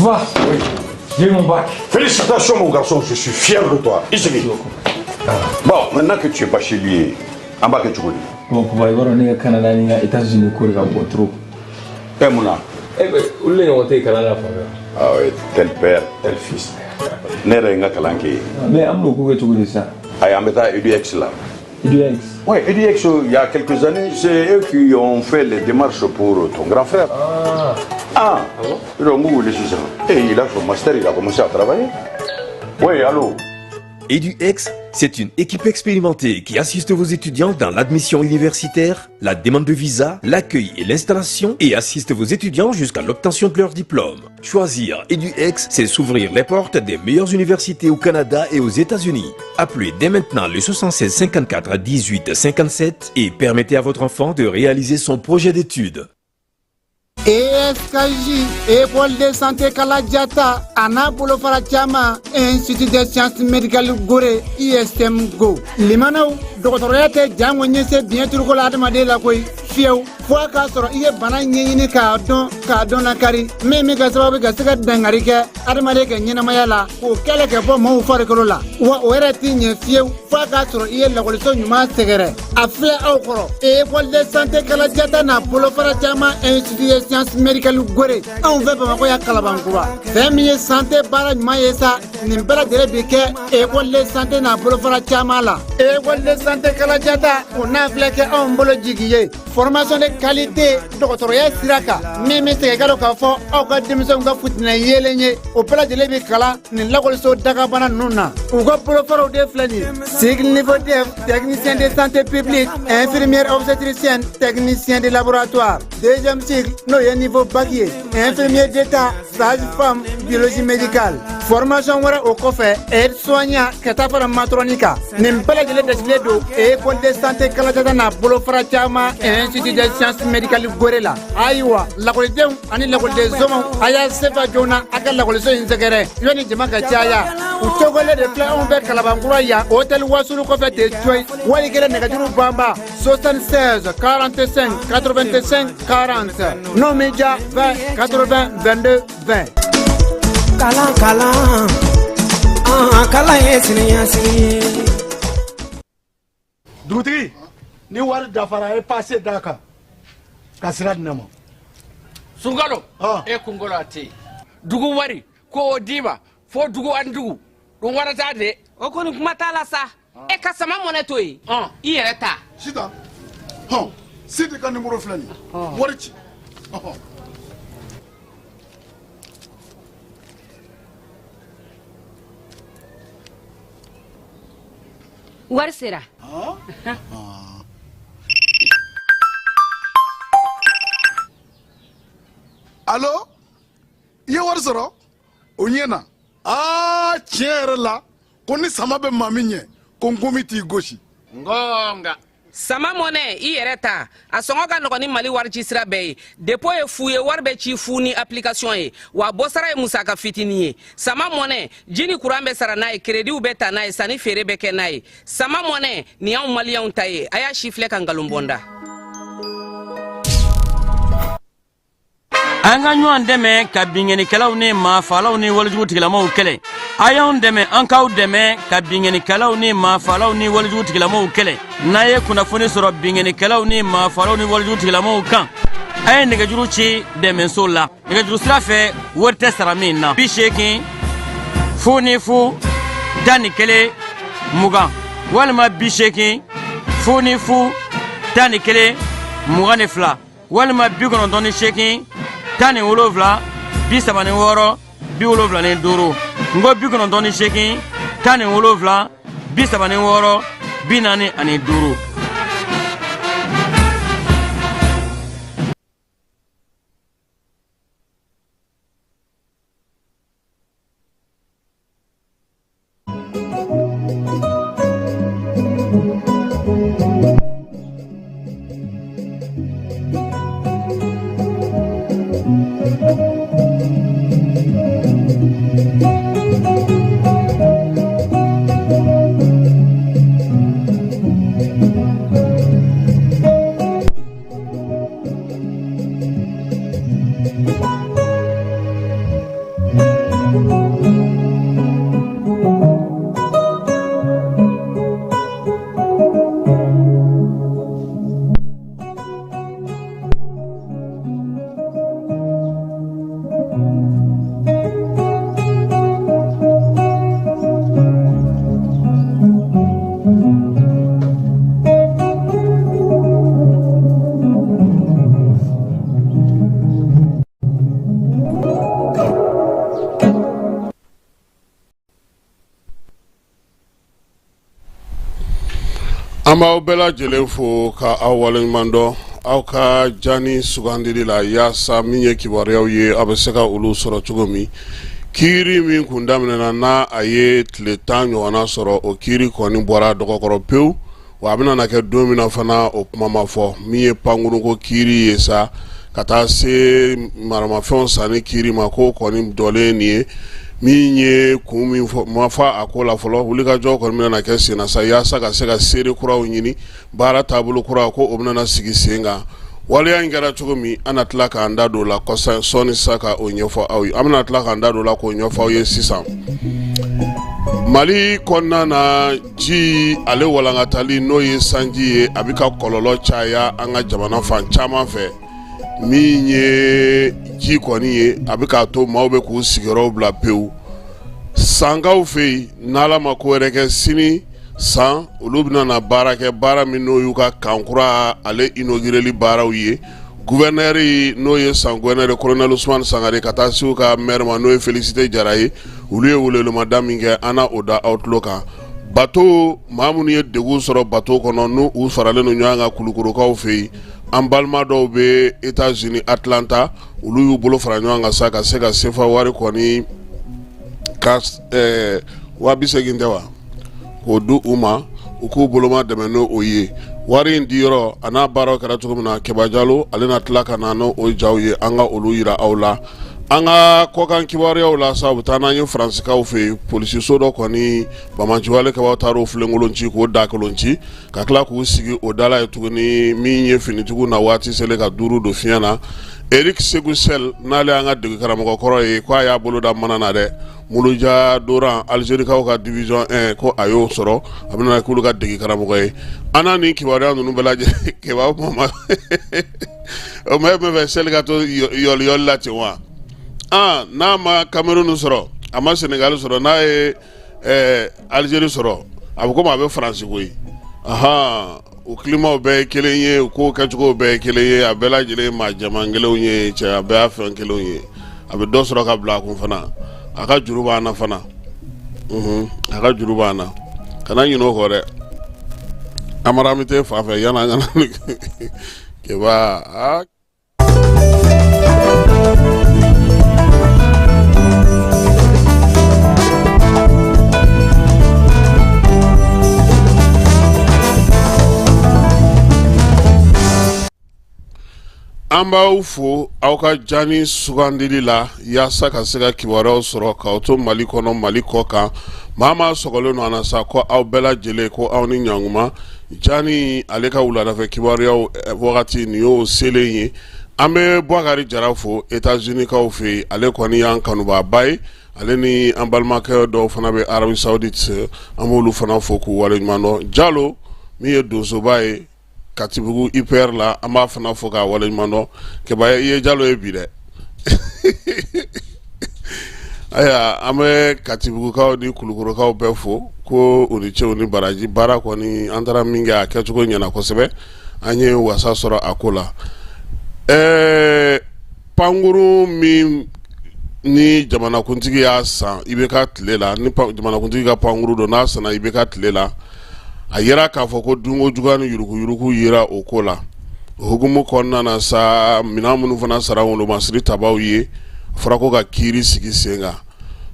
Va. Oui. J'ai eu mon bac. Félicitations mon garçon, je suis fier de toi. Ici. Bon, maintenant que tu es bachelier, en bas que tu connais. Bon, papa, i b'a dɔn ne ka Canada ni n ka États-Unis ko de ka bon trop. Eh mun na? Eh ben, olu de ɲɔgɔn tɛ yen kalan na fan fɛ. Ah oui, tel père, tel fils. Ne yɛrɛ ye n ka kalan kɛ yen. Mais an bɛn'o ko kɛ cogo di sisan? Ayi, an bɛ taa EDX la. EDX? Oui, EDX, il y a quelques années, c'est eux qui ont fait les démarches pour ton grand frère. Ah. Ah, Ah bon? Donc, où est sisan? Et il a son master, il a commencé à travailler. Oui, allô? EduX, c'est une équipe expérimentée qui assiste vos étudiants dans l'admission universitaire, la demande de visa, l'accueil et l'installation et assiste vos étudiants jusqu'à l'obtention de leur diplôme. Choisir EduX, c'est s'ouvrir les portes des meilleures universités au Canada et aux États-Unis. Appelez dès maintenant le 76 54 18 57 et permettez à votre enfant de réaliser son projet d'études. ESKJ, École de santé Kaladiata, a n'a bolofara caman, Institut des sciences médicales Gorée, ISM Go. Limanaw, dɔgɔtɔrɔya tɛ jango ɲɛse biɲɛ turuko la adamaden la koyi fiyewu fo a k'a sɔrɔ i ye bana ɲɛɲini k'a dɔn k'a dɔn lakari min bɛ kɛ sababu ka se ka dankari kɛ adamaden ka ɲɛnamaya la k'o kɛlɛ kɛ bɔ maaw farikolo la wa o yɛrɛ t'i ɲɛ fiyewu fo a k'a sɔrɔ i ye lakɔliso ɲuman sɛgɛrɛ a filɛ aw kɔrɔ École de santé Kaladiata n'a bolofara caman Institut des sciences médicales Gorée anw fɛ Bamakɔ yan Kalabankura fɛn min ye santé baara ɲuman ye sa nin bɛɛ lajɛlen bi kɛ École de santé n'a bolofara caman la École de santé Kaladiata o n'a filɛ kɛ anw bolo jigi ye formation de qualité dɔgɔtɔrɔya sira kan min bɛ segin ka dɔn k'a fɔ aw ka denmisɛnw ka futinɛ yeelen ye o bɛɛ lajɛlen bi kalan nin lakɔliso dagabana ninnu na u ka bolofaraw de filɛ nin ye cycle niveau DF technicien de santé publique infirmière obstétricienne technicien de laboratoire deuxième cycle n'o ye niveau bac ye infirmier d'état sage-femme biologie médicale formation wɛrɛ o kɔfɛ aide soignant ka taa fara matron kan nin bɛɛ lajɛlen dasigilen don École de santé Kaladiata n'a bolofara caman Institut des sciences médicales Gorée la ayiwa lakɔlidenw ani lakɔliden somɔgɔw a y'a sefa joona a ka lakɔliso in sɛgɛrɛ yanni jama ka caya u tɔgɔlen de filɛ anw fɛ Kalabankura yan hôtel Wasulu kɔfɛ ten coyi wali kelen nɛgɛjuru banba 76 45 85 40 n'o m'i diya 20 80 22 20. Kalan kalan an kalan ye siniɲɛsigi ye. Dugutigi, ni wari dafara a ye passe d'a kan ka sira di ne ma. Sunkalo e kunkolo a tɛ yen dugu wari ko o d'i ma fo dugu ani dugu ɗum warata de. O kɔni kuma t'a la sa e ka sama mɔnɛ to yen i yɛrɛ ta. Sitan hɔn Sidi ka numéro filɛ nin ye wari ci. Wari sera. Allo, i ye wari sɔrɔ o ɲɛna aa tiɲɛ yɛrɛ la ko ni sama bɛ maa min ɲɛ ko nkomi t'i gosi. Ngonga. Sama mɔnɛ i yɛrɛ ta a sɔngɔ ka nɔgɔn ni Mali wari ci sira bɛɛ ye dépôt ye fu ye wari bɛ ci fu ni application ye wa bɔsara ye musaka fitinin ye sama mɔnɛ ji ni kuran bɛ sara n'a ye créditw bɛ ta n'a ye sanni feere bɛ kɛ n'a ye sama mɔnɛ nin y'anw maliyɛnw ta ye a y'a si filɛ ka nkalon bɔ n da. An ka ɲɔgɔn dɛmɛ ka binkannikɛlaw ni maafalaw ni walejugu tigilamaw kɛlɛ a y'anw dɛmɛ an k'aw dɛmɛ ka binkannikɛlaw ni maafalaw ni walejugu tigilamaw kɛlɛ n'a ye kunnafoni sɔrɔ binkannikɛlaw ni maafalaw ni walejugu tigilamaw kan a ye nɛgɛjuru ci dɛmɛso la nɛgɛjuru sira fɛ wari tɛ sara min na 80 00 11 20 walima 80 00 11 22 walima 98 17 36 75 n ko 98 17 36 45. An b'aw bɛɛ lajɛlen fo ka aw waleɲuman dɔn aw ka jani sugandili la yaasa min ye kibaruyaw ye a bɛ se ka olu sɔrɔ cogo min. Kiiri min kun daminɛna n'a a ye tile 10 ɲɔgɔnna sɔrɔ, o kiiri kɔni bɔra dɔgɔkɔrɔ pewu, wa a bɛna na kɛ don min na fana o kuma ma fɔ. Min ye pankurunko kiiri ye sa ka taa se maramafɛnw sanni kiiri ma, k'o kɔni jɔlen nin ye. Min ye kun min ma fɔ a ko la fɔlɔ, wulikajɔ kɔni bɛna na kɛ sen na sa yaasa ka se ka seere kuraw ɲini, baara taabolo kura ko o bɛna na sigi sen kan. Waleya in kɛra cogo min, an na tila k'an da don o la kɔsa sɔɔni sisan ka o ɲɛfɔ aw ye. An bɛna tila k'an da don o la k'o ɲɛfɔ aw ye sisan. Mali kɔnɔna na, ji ale walankatali, n'o ye sanji ye, a bɛ ka kɔlɔlɔ caya an ka jamana fan caman fɛ. Min ye ji kɔni ye, a bɛ k'a to maaw bɛ k'u sigiyɔrɔw bila pewu. Sankaw fɛ yen, n'Ala ma ko wɛrɛ kɛ, sini san olu bɛna na baara kɛ, baara min n'o y'u ka camp kura ale inaugureli baaraw ye. Gouverneur, n'o ye San gouverneur colonel Ousmane Sangare, ka taa se u ka maire ma, n'o ye Félicité Jara ye, olu ye welewelemada min kɛ, an na o da aw tulo kan. Bato maa minnu ye degun sɔrɔ bato kɔnɔ, n'u u faralen don ɲɔgɔn kan Kulukorokaw fɛ yen, an balima dɔw bɛ États-Unis Atlanta, olu y'u bolo fara ɲɔgɔn kan sa ka se ka sefa wari kɔni ka 80,000 tɛ wa, k'o di u ma, u k'u boloma dɛmɛ n'o o ye. Wari in di yɔrɔ a n'a baaraw kɛra cogo min na, Keba Jalo ale na tila ka na n'o jaw ye, an ka olu yira aw la. An ka kɔkan kibaruyaw la sa, u bɛ taa n'an ye Faransikaw fɛ yen. Polisiso dɔ kɔni, banbaanciwalekɛlaw taara o filenkolon ci k'o dakolon ci, ka tila k'u sigi o da la yen tuguni. Min ye finitigiw na waati selen ka duuru don fiɲɛ na, Eric Sékou Chelle, n'ale y'an ka dege karamɔgɔ kɔrɔ ye, ko a y'a bolo da mana na dɛ. Mouloudia d'Oran, Alizerikaw ka division 1, ko a y'o sɔrɔ, a bɛna k'olu ka dege karamɔgɔ ye. An n'a ni kibaruya ninnu bɛɛ lajɛlen. Keba mama, o ma e fɛ Chelle ka to yɔli yɔli la ten wa? N'a ma Cameroun sɔrɔ, a ma Sénégal sɔrɔ, n'a ye Alizeri sɔrɔ, a bɛ komi a bɛ Faransi koyi. Ahan, u climatw bɛɛ ye kelen ye, u kow kɛcogo bɛɛ ye kelen ye, a bɛɛ lajɛlen maa jɛman kelenw ye cɛ, a bɛɛ y'a fɛn kelenw ye. A bɛ dɔ sɔrɔ ka bila a kun fana, a ka juru b'an na fana, a ka juru b'an na, kana ɲinɛ o kɔ dɛ. Amaramite fan fɛ yanni an ka na Keba aa. An b'aw fo aw ka jani sugandili la yaasa ka se ka kibaruyaw sɔrɔ k'aw to Mali kɔnɔ, Mali kɔ kan. Maa maa sɔgɔlen don an na sa, ko aw bɛɛ lajɛlen, ko aw ni ɲankuma. Jani ale ka wuladafɛ kibaruyaw wagati nin y'o selen ye. An bɛ Bubakari Jara fo États-Unis kaw fɛ yen, ale kɔni y'an kanubaaba ye. Ale ni an balimakɛ dɔw fana bɛ Arabie Saoudite, an b'olu fana fo k'u waleɲuman dɔn. Jalo min ye donsoba ye Katibugu IPR la, an b'a fana fo k'a waleɲuman dɔn. Keba, i ye Jalo ye bi dɛ. Ayiwa, an bɛ Katibugukaw ni Kulukorokaw bɛɛ fo ko u ni ce, u ni baraji. Baara kɔni, an taara min kɛ, a kɛcogo ɲɛna kosɛbɛ, an ye wasa sɔrɔ a ko la. Ɛɛ, pankurun min ni jamanakuntigi y'a san IBK tile la, ni jamanakuntigi ka pankurun don, n'a sanna IBK tile la, a yera k'a fɔ ko dunko juguya ni yuruguyurugu yera o ko la. O hukumu kɔnɔna na sa, minɛn minnu fana sara wolomasiri tabaw ye, a fɔra ko ka kiiri sigi sen kan.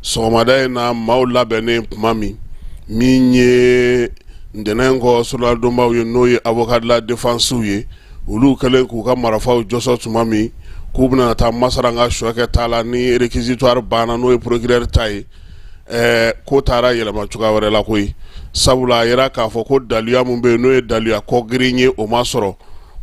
Sɔgɔmada in na, maaw labɛnnen tuma min, min ye ntɛnɛn kɔ soladonbaw ye, n'o ye avocat de la défense ye, olu kɛlen k'u ka marifaw jɔsɔ tuma min, k'u bɛna taa Masaranga Sokɛ ta la ni réquisitoire banna n'o ye procureur ta ye ɛɛ ko taara yɛlɛma cogoya wɛrɛ la koyi sabula a yira k'a fɔ ko daluya min bɛ yen n'o ye daluya kɔgirin ye o ma sɔrɔ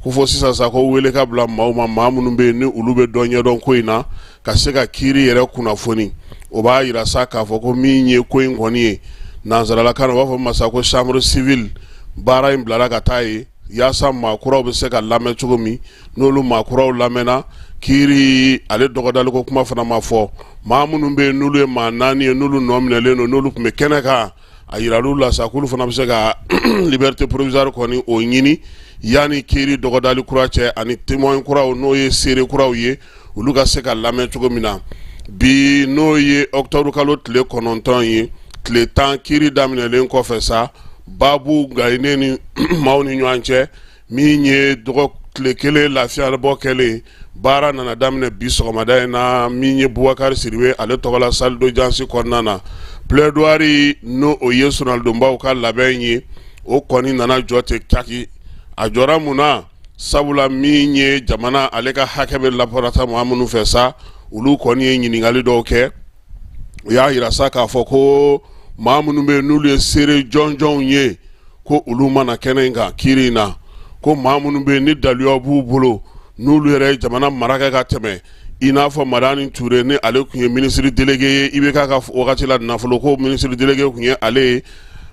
ko fo sisan sa ko wele ka bila maaw ma maa minnu bɛ yen ni olu bɛ dɔ ɲɛdɔn ko in na ka se ka kiiri yɛrɛ kunnafoni o b'a yira sa k'a fɔ ko min ye ko in kɔni ye nansaralakan na u b'a fɔ masa ko chambre civile baara in bilara ka taa yen yaasa maa kuraw bɛ se ka lamɛn cogo min n'olu maa kuraw lamɛnna kiiri ale dɔgɔdaliko kuma fana ma fɔ maa minnu bɛ yen n'olu ye maa naani ye n'olu nɔ minɛlen don n'olu tun bɛ kɛnɛ kan a yiral'u la sa k'olu fana bɛ se ka liberté provisoire kɔni o ɲini yanni kiiri dɔgɔdali kura cɛ ani témoin kuraw n'o ye seere kuraw ye olu ka se ka lamɛn cogo min na bi n'o ye octobre kalo tile 9 ye tile 10 kiiri daminɛlen kɔfɛ sa baabu gannen ni maaw ni ɲɔgɔn cɛ min ye dɔgɔ tile kelen lafiyabɔ kɛlen baara nana daminɛ bi sɔgɔmada in na min ye Bubakari Sidibe ale tɔgɔla salle d'audience kɔnɔna na plaidoirie n'o o ye sonalidonbaw ka labɛn ye o kɔni nana jɔ ten kaki a jɔra mun na sabula min ye jamana ale ka hakɛ bɛ laparata maa minnu fɛ sa olu kɔni ye ɲininkali dɔw kɛ u y'a yira sa k'a fɔ ko maa minnu bɛ yen n'olu ye seere jɔnjɔnw ye ko olu ma na kɛnɛ in kan kiiri in na ko maa minnu bɛ yen ni daluya b'u bolo n'olu yɛrɛ ye jamana mara kɛ ka tɛmɛ i n'a fɔ Madani Ture ni ale tun ye ministre délégué ye IBK ka wagati la nafolo ko ministre délégué tun ye ale ye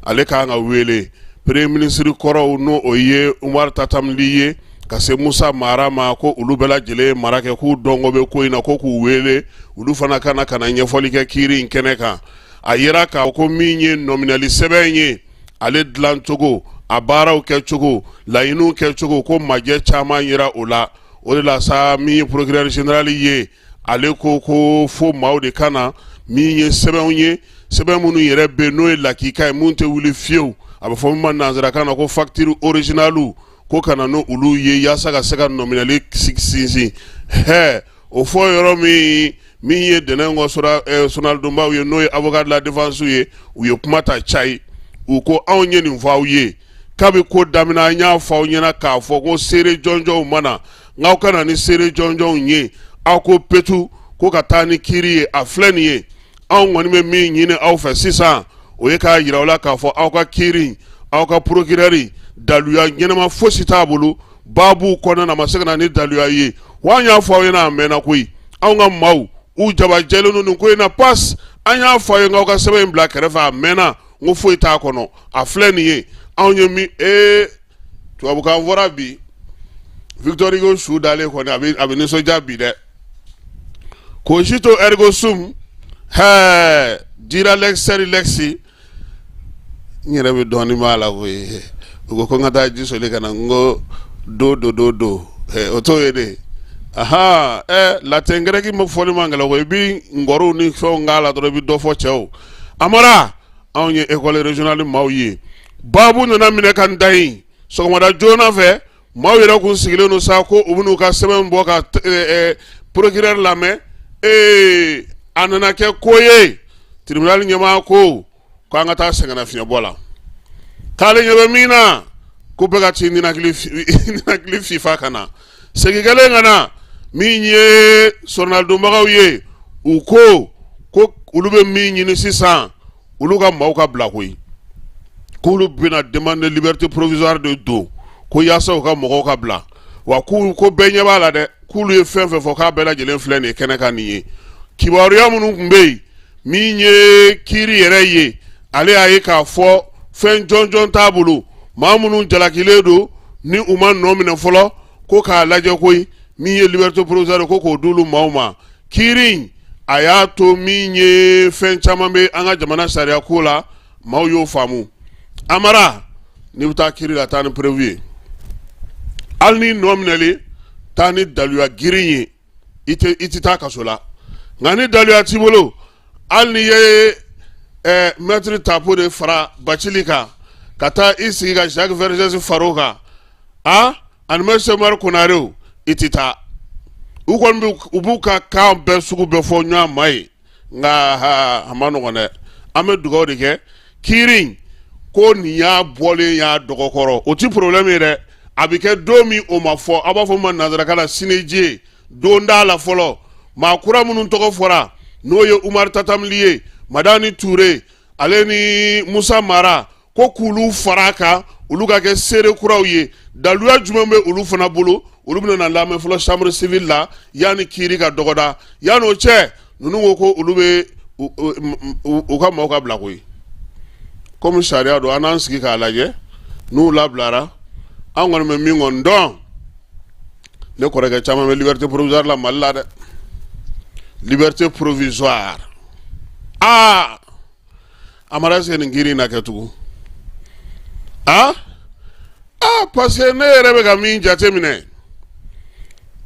ale ka kan ka wele premier ministre kɔrɔw n'o o ye Umaru Tatam Ly ye ka se Musa Mara ma ko olu bɛɛ lajɛlen mara kɛ k'u dɔnko bɛ ko in na ko k'u wele olu fana ka na ka na ɲɛfɔli kɛ kiiri in kɛnɛ kan a yira k'a ko min ye nɔminɛli sɛbɛn ye ale dilancogo a baaraw kɛcogo laɲiniw kɛcogo ko majɛ caman yira o la o de la sa min ye procureur général ye ale ko ko fo maaw de ka na min ye sɛbɛnw ye sɛbɛn minnu yɛrɛ bɛ n'o ye lakika ye mun tɛ wuli fiyewu a bɛ fɔ min ma nansarakan na ko facture originale ko ka na n'olu ye yaasa ka se ka nɔminɛli sinsin hɛ o fɔ yɔrɔ min min ye dɛnɛn sonalidonbaw ye n'o ye avocat de la défense ye u ye kuma ta cayi u ko anw ye nin fɔ aw ye kabi ko daminɛ an y'a fɔ aw ɲɛna k'a fɔ ko seere jɔnjɔnw ma na n'aw ka na ni seere jɔnjɔnw ye aw ko petu ko ka taa ni kiiri ye a filɛ nin ye anw kɔni bɛ min ɲini aw fɛ sisan o ye k'a yira aw la k'a fɔ aw ka kiiri aw ka procureur daluya ɲɛnama fosi t'a bolo baabu kɔnɔna na a ma se ka na ni daluya ye wa an y'a fɔ aw ɲɛna a mɛnna koyi anw ka maaw u jaba jɛlen don nin ko in na pas an y'a fɔ aw ye k'aw ka sɛbɛn in bila kɛrɛfɛ a mɛnna n ko foyi t'a kɔnɔ a filɛ nin ye anw ye min ee tubabukan fɔra bi Victor Hugo su dalen kɔni a bɛ nisɔndiya bi dɛ cogito ergo sum hɛɛ dira lex sed lex n yɛrɛ bɛ dɔɔnin b'a la koyi u ko ko n ka taa ji soli ka na n ko do do do do o t'o ye de aha ɛ latin grec ma fɔli man gɛlɛn koyi i bi ngɔriw ni fɛnw k'a la dɔrɔn i bi dɔ fɔ cɛw amara anw ye école régionale maaw ye baabu nana minɛ ka n da yen sɔgɔmada joona fɛ maaw yɛrɛ kun sigilen don sa ko u bɛn'u ka sɛbɛn bɔ ka procureur lamɛn ee a nana kɛ ko ye tribunal ɲɛmaa ko k'an ka taa sɛgɛnnafiɲɛbɔ la k'ale ɲɛ bɛ min na ko bɛɛ ka t'i ninakili fifa ka na segin kɛlen ka na min ye sɔrɔnalidonbagaw ye u ko ko olu bɛ min ɲini sisan olu ka maaw ka bila koyi k'olu bɛna demande de liberté provisoire de don ko yaasa u ka mɔgɔw ka bila wa k'u ko bɛɛ ɲɛ b'a la dɛ k'olu ye fɛn fɛn fɔ k'a bɛɛ lajɛlen filɛ nin ye kɛnɛ kan nin ye kibaruya minnu tun bɛ yen min ye kiiri yɛrɛ ye ale y'a ye k'a fɔ fɛn jɔnjɔn t'a bolo maa minnu jalakilen don ni u ma nɔ minɛ fɔlɔ ko k'a lajɛ koyi min ye liberté provisoire ko k'o d'olu maaw ma kiiri in a y'a to min ye fɛn caman bɛ an ka jamana sariya ko la maaw y'o faamu amara n'i bɛ taa kiiri la taa ni preuve ye hali n'i nɔ minɛlen taa ni daluya girin ye i tɛ i tɛ taa kaso la nka ni daluya t'i bolo hali n'i ye maître Tapo de fara Bacili kan ka taa i sigi ka Jacques Vergès far'o kan a ani maître Sɛki Konare i tɛ taa u kɔni bɛ u b'u ka kan bɛɛ sugu bɛɛ fɔ ɲɔgɔn ma ye nka a ma nɔgɔn dɛ an bɛ dugawu de kɛ kiiri in ko nin y'a bɔlen y'a dɔgɔkɔrɔ o ti problème ye dɛ a bɛ kɛ don min o ma fɔ a b'a fɔ ma nanzarakan na sine die. don d'a la fɔlɔ. Maa kura minnu tɔgɔ fɔra, n'o ye Umaru Tatamuli ye, Madani Ture, ale ni Musa Mara, ko k'olu fara a kan, olu ka kɛ seere kuraw ye. Daluya jumɛn bɛ olu fana bolo? Olu bɛna na lamɛn fɔlɔ chambre civile la yanni kiiri ka dɔgɔda. Yanni o cɛ, ninnu ko ko olu bɛ u ka maaw ka bila koyi. Komi sariya don, an n'an sigi k'a lajɛ n'u labilara. An kɔni bɛ min kɔni dɔn, ne kɔrɔkɛ caman bɛ liberté provisoire la Mali la dɛ. Liberté provisoire, aa, Amara, est-ce que nin kiiri in na kɛ tugun? Ah ah, parce que ne yɛrɛ bɛ ka min jateminɛ,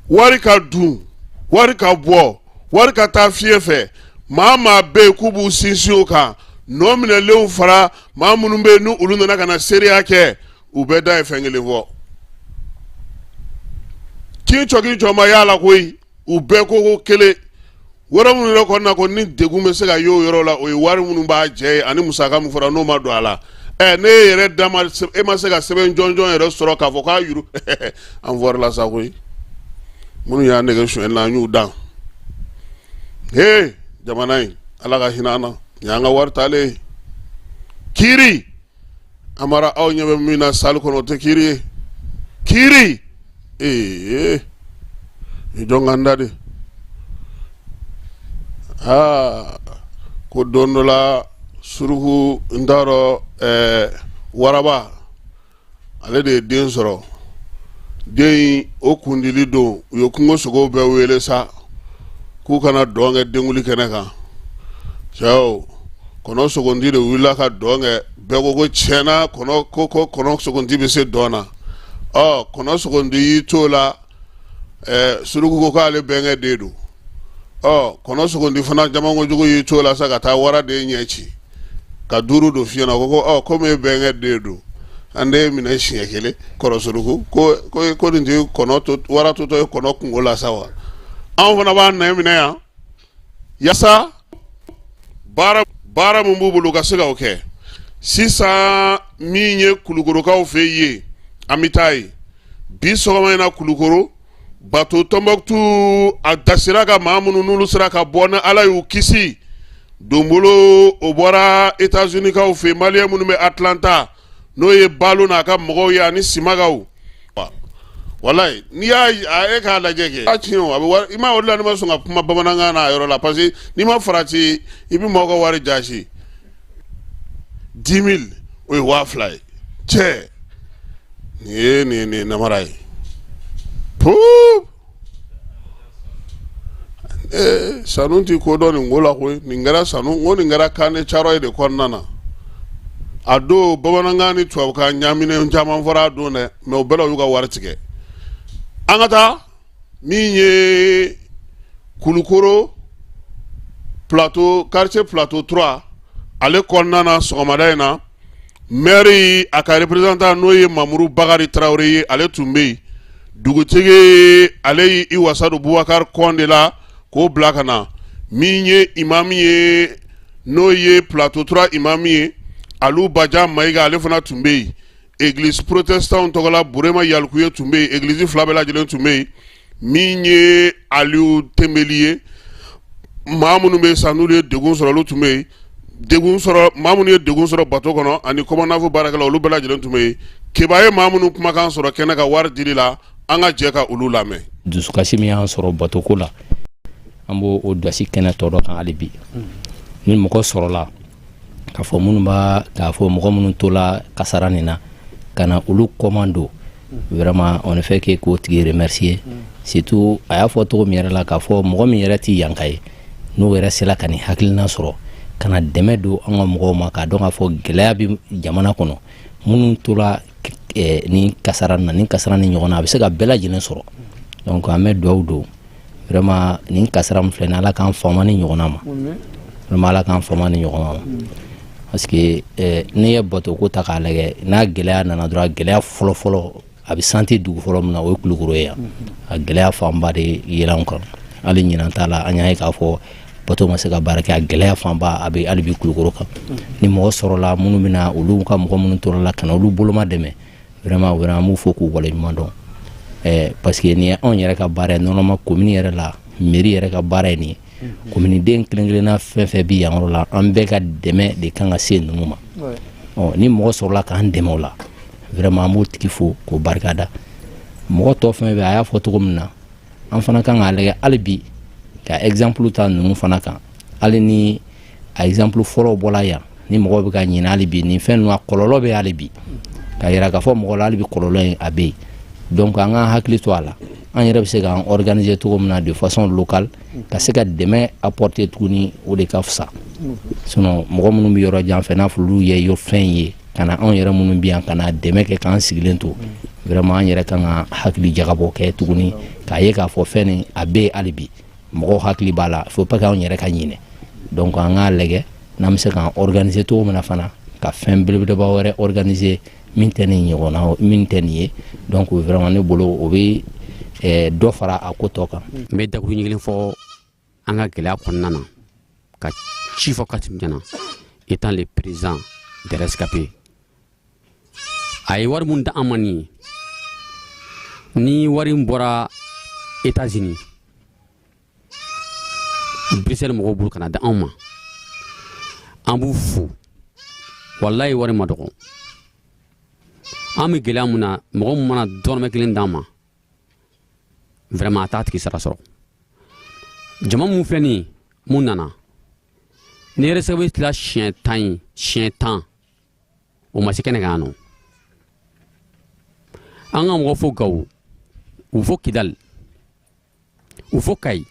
wari ka dun, wari ka bɔ, wari ka taa fiɲɛ fɛ. Maa maa bɛ yen k'u b'u sinsin o kan, nɔ minɛlenw fara maa minnu bɛ yen, ni olu nana ka na seereya kɛ, u bɛɛ da ye fɛn kelen fɔ. Kin cɔ kin cɔ ma y'a la koyi. U bɛɛ ko ko kelen yɔrɔ minnu yɛrɛ kɔnɔna ko ni degun bɛ se ka ye o yɔrɔ la, o ye wari minnu b'a jɛ ye ani musaka min fɔra n'o ma don a la. Ɛ, ne yɛrɛ da ma, e ma se ka sɛbɛn jɔnjɔn yɛrɛ sɔrɔ k'a fɔ k'a yuru. An fɔrila sa koyi. Minnu y'a nɛgɛ sonyɛli la, an y'u dan. He, jamana in, Ala ka hinɛ an na. Nin y'an ka wari taalen ye. Kiiri, Amara, aw ɲɛ bɛ min na salle kɔnɔ, o tɛ kiiri ye. Kiiri ee, i jɔn ka n da de. Aa, ko don dɔ la, suruku, n t'a dɔn, ɛɛ, waraba, ale de ye den sɔrɔ. Den in, o kundili don, u ye kungo sogow bɛɛ wele sa k'u ka na dɔn kɛ denkuli kɛnɛ kan. Cɛw, kɔnɔ sogonti de wulila ka dɔn kɛ. Bɛɛ ko ko tiɲɛna, kɔnɔ ko ko kɔnɔ sogonti bɛ se dɔn na. Ɔ, kɔnɔ sogonti y'i t'o la. Ɛɛ, suruku ko k'ale bɛnkɛ den don. Ɔ, kɔnɔ sogonti fana jamankojugu y'i t'o la sa ka taa wara den ɲɛ ci ka duuru don fiɲɛ na. Ko ko ɔ, komi e bɛnkɛ den don, an den minɛ siɲɛ kelen. Kɔrɔ suruku ko ko ko nin tɛ kɔnɔ to, wara totɔ ye kɔnɔ kungo la sa wa. Anw fana b'an nɛ minɛ yan yaasa baara baara min b'u bolo, u ka se k'o kɛ. Sisan, min ye Kulukorokaw fɛ yen, an bɛ taa yen bi sɔgɔma in na. Kulukoro bato Tɔnbɔkutu, a dasira ka maa minnu n'olu sera ka bɔ ni Ala y'u kisi donbolo, o bɔra États-Unis-kaw fɛ, maliyɛn minnu bɛ Atlanta, n'o ye Balo n'a ka mɔgɔw ye ani Simakaw. Walayi, n'i y'a e k'a lajɛ kɛ, a tiɲɛ o, a bɛ wari i ma. O de la ne ma sɔn ka kuma bamanankan na a yɔrɔ la, parce que n'i ma farati, i bɛ maaw ka wari jasi. 10 000, o ye 2000 ye. Cɛ, nin ye nin nin namara ye. Puuu, ee, sanu ti ko dɔn nin ko la koyi. Nin kɛra sanu, n ko nin kɛra camp de Thiaroye de kɔnɔna na. A don, bamanankan ni tubabukan ɲaaminen caman fɔra a don dɛ, mais o bɛɛ la, u y'u ka wari tigɛ. An ka taa min ye Kulukoro plateau, quartier Plateau 3, ale kɔnɔna na, sɔgɔmada in na, maire a ka représentant, n'o ye Mamuru Bakari Tarawele ye, ale tun bɛ yen. Dugutigi, ale y'i wasa don Bubakari Kɔnde la k'o bila ka na. Min ye imamu ye, n'o ye Plateau 3 imamu ye, Alu Bajan Mayiga, ale fana tun bɛ yen. Église protestant tɔgɔla, Burema Yalikuye tun bɛ yen. Église fila bɛɛ lajɛlen tun bɛ yen. Min ye Aliyu Tenbeli ye, maa minnu bɛ sa n'olu ye degun sɔrɔ, olu tun bɛ yen. Degun sɔrɔ, maa minnu ye degun sɔrɔ bato kɔnɔ ani COMANAV baarakɛla, olu bɛɛ lajɛlen tun bɛ yen. Keba ye maa minnu kumakan sɔrɔ kɛnɛ ka wari dili la, an ka jɛ ka olu lamɛn. Dusukasi min y'an sɔrɔ batoko la, an b'o o dasi kɛnɛ tɔ dɔ kan hali bi. Ni mɔgɔ sɔrɔla k'a fɔ minnu b'a k'a fɔ mɔgɔ minnu tola kasara nin na ka na olu kɔman don, vraiment, on ne fait que k'o tigi remercier. Surtout, a y'a fɔ cogo min yɛrɛ la, k'a fɔ mɔgɔ min yɛrɛ ti yanka ye, n'o yɛrɛ sera ka nin hakilina sɔrɔ ka na dɛmɛ don an ka mɔgɔw ma, k'a dɔn k'a fɔ gɛlɛya bɛ jamana kɔnɔ, minnu tora ni kasara na, ni kasara ni ɲɔgɔn na, a bɛ se ka bɛɛ lajɛlen sɔrɔ. Donc an bɛ dugawu don vraiment, nin kasara min filɛ nin, Ala k'an faama ni ɲɔgɔnna ma. Vraiment, Ala k'an faama ni ɲɔgɔnna ma, parce que n'i ye bato ko ta k'a lajɛ, n'a gɛlɛya nana dɔrɔn, a gɛlɛya fɔlɔ-fɔlɔ a bɛ santi dugu fɔlɔ min na, o ye Kulukoro ye yan. A gɛlɛya fanba de yera an kan. Hali ɲinan t'a la, an y'a ye k'a fɔ bato ma se ka baara kɛ. A gɛlɛya fanba a bɛ hali bi Kulukoro kan. Ni mɔgɔ sɔrɔla minnu bɛna olu ka mɔgɔ minnu tora la ka na olu boloma dɛmɛ, vraiment, vraiment, an b'u fo k'u waleɲuman dɔn. Parce que nin ye anw yɛrɛ ka baara ye. Normalement, commune yɛrɛ la, mairie yɛrɛ ka baara ye nin ye. Commune den kelen kelenna fɛn fɛn bi yan yɔrɔ la, an bɛɛ ka dɛmɛ de kan ka se ninnu ma. Ɔ, ni mɔgɔ sɔrɔla k'an dɛmɛ o la, vraiment an b'o tigi fo k'o barikada. Mɔgɔ tɔ fɛn fɛn, a y'a fɔ cogo min na, an fana kan k'a lajɛ hali bi ka exemple ta ninnu fana kan. Hali ni a exemple fɔlɔw bɔla yan, ni mɔgɔw bɛ ka ɲinɛ, hali bi nin fɛn ninnu a kɔlɔlɔ bɛ hali bi, ka yira k'a fɔ mɔgɔ la hali bi kɔlɔlɔ in a bɛ yen. Donc an k'an hakili to a la, an yɛrɛ bɛ se k'an organiser cogo min na de façon locale ka se ka dɛmɛ apporter tuguni, o de ka fisa. Sinon mɔgɔ minnu bɛ yɔrɔ jan fɛ, n'a fɔ olu ye fɛn ye ka na, anw yɛrɛ minnu bɛ yan ka na dɛmɛ kɛ k'an sigilen to, vraiment an yɛrɛ kan ka hakili jagabɔ kɛ tuguni k'a ye k'a fɔ fɛn nin a bɛ yen hali bi, mɔgɔw hakili b'a la. Faut pas k'anw yɛrɛ ka ɲinɛ. Donc an k'a lajɛ n'an bɛ se k'an organiser cogo min na fana ka fɛn belebeleba wɛrɛ organiser min tɛ nin ɲɔgɔnna, min tɛ nin ye. Donc vraiment ne bolo, o bɛ dɔ fara a ko tɔ kan. N bɛ dakuruɲɛ kelen fɔ an ka gɛlɛya kɔnɔna na, ka ci fɔ Kassim ɲɛna, étant le président des rescapés. A ye wari mun di an ma nin ye, ni wari in bɔra États-Unis, Bruxelles mɔgɔw bolo ka na di anw ma, an b'u fo. Walayi, wari ma dɔgɔ. An bɛ gɛlɛya mun na, mɔgɔ min mana dɔrɔmɛ kelen d'an ma, vraiment a t'a tigi sara sɔrɔ. Jama mun filɛ nin ye, mun nana ni rescapé tila siɲɛ 10 ye, siɲɛ 10, o ma se kɛnɛ kan yan nɔ. An ka mɔgɔ fo Gawo, u fo Kidali, u fo Kayi.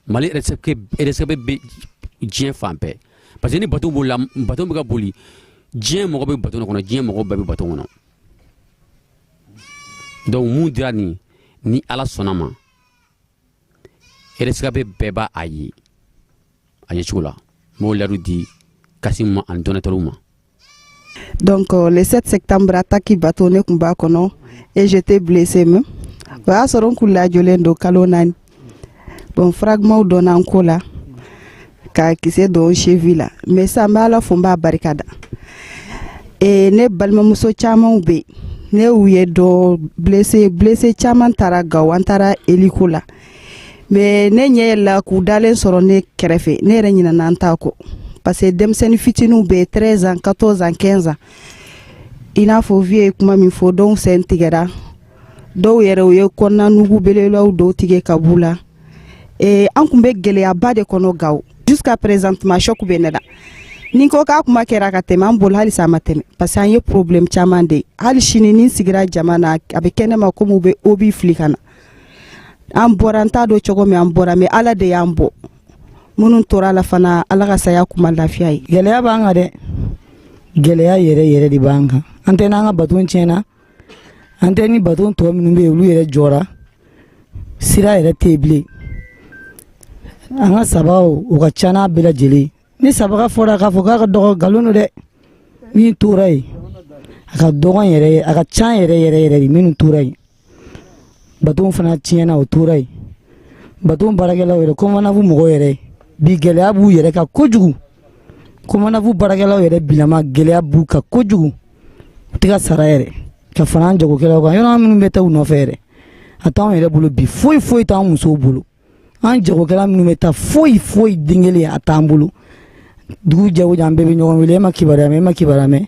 Mali rescapé bɛ diɲɛ fan bɛɛ, parce que ni bateau bolila, bateau bɛ ka boli, diɲɛ mɔgɔ bɛ bateau kɔnɔ, diɲɛ mɔgɔ bɛɛ bɛ bateau kɔnɔ. Donc mun dira nin, ni Ala sɔnna ma, rescapé bɛɛ b'a a ye a ye cogo la. N b'o layidu di Kassim ma ani donateurs ma. Donc le 7 septembre, attaque bateau, ne kun b'a kɔnɔ et j'étais blessée même. O y'a sɔrɔ n kun lajɔlen don kalo 4. Bon, fragment donna n ko la ka kisɛ don cheville la, mais sisan n bɛ Ala fo, n b'a barika da. E ne balimamuso camanw bɛ yen, ne y'u ye dɔ blessé, blessé caman taara Gawo, an taara hélico la, mais ne ɲɛ yɛlɛla k'u dalen sɔrɔ ne kɛrɛfɛ, ne yɛrɛ ɲinɛna n ta kɔ, parce que denmisɛnnin fitininw bɛ yen, 13 ans, 14 ans, 15 ans. I n'a fɔ vieux ye kuma min fɔ, dɔw sen tigɛra, dɔw yɛrɛ u ye kɔnɔna nugu belebelew dɔw tigɛ ka b'u la. An kun bɛ gɛlɛyaba de kɔnɔ Gawo. Jusqu'à présentement, choc bɛ ne la. Ni ko k'a kuma kɛra ka tɛmɛ an bolo, halisa a ma tɛmɛ, parce que an ye problème caman de ye. Hali sini ni n sigira jama na, a bɛ kɛ ne ma komi u bɛ obus fili ka na. An bɔra, n t'a dɔn cogo min an bɔra, mais Ala de y'an bɔ. Minnu tora la fana, Ala ka saya kuma lafiya ye. Gɛlɛya b'an kan dɛ, gɛlɛya yɛrɛ yɛrɛ de b'an kan. An tɛ n'an ka bato tiɲɛna, an tɛ ni bato tɔ minnu bɛ yen, olu yɛrɛ jɔra, sira yɛrɛ tɛ yen bilen. An ka sabaw, o ka ca n'a bɛɛ lajɛlen. Ni sabaga fɔra k'a fɔ k'a ka dɔgɔ, nkalon don dɛ. Min tora yen, a ka dɔgɔn yɛrɛ, a ka ca yɛrɛ yɛrɛ yɛrɛ de. Minnu tora yen, bato fana tiɲɛna, o tora yen. Bato baarakɛlaw yɛrɛ, COMANAV mɔgɔw yɛrɛ bi, gɛlɛya b'u yɛrɛ kan kojugu. COMANAV baarakɛlaw yɛrɛ bilama, gɛlɛya b'u kan kojugu, u tɛ ka sara yɛrɛ ka fara an jagokɛlaw kan. Yɔrɔ minnu bɛ taa u nɔfɛ yɛrɛ, a t'anw yɛrɛ bolo bi, foyi foyi t'an musow bolo. An jagokɛla minnu bɛ taa, foyi foyi, den kelen a t'an bolo. Dugu jɛ o jɛ, an bɛɛ bɛ ɲɔgɔn wele: e ma kibaruya mɛn, e ma kibaruya mɛn.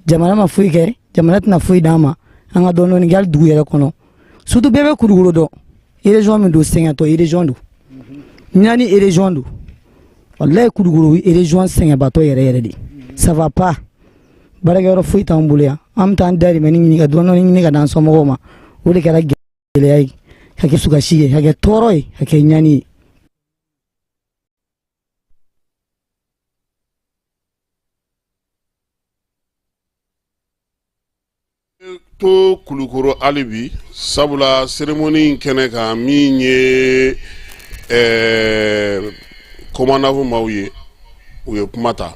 Jamana ma foyi kɛ, jamana tɛna foyi d'an ma. An ka dɔɔnin dɔɔnin kɛ hali dugu yɛrɛ kɔnɔ. Surtout bɛɛ bɛ Kulukoro dɔn, région min don, sɛgɛntɔ région don, ɲani région don. Walayi, Kulukoro région sɛgɛnbatɔ yɛrɛ yɛrɛ de. Ça va pas, baarakɛyɔrɔ foyi t'an bolo yan. An bɛ taa an dahirimɛ ɲini ka dɔɔnin dɔɔnin ɲini ka d'an somɔgɔw ma. O de kɛra gɛlɛya ye, ka kɛ sukasi ye, ka kɛ tɔɔrɔ ye, ka kɛ ɲani ye. To Kulukoro hali bi, sabula cérémonie in kɛnɛ kan, min ye COMANAV maaw ye, u ye kuma ta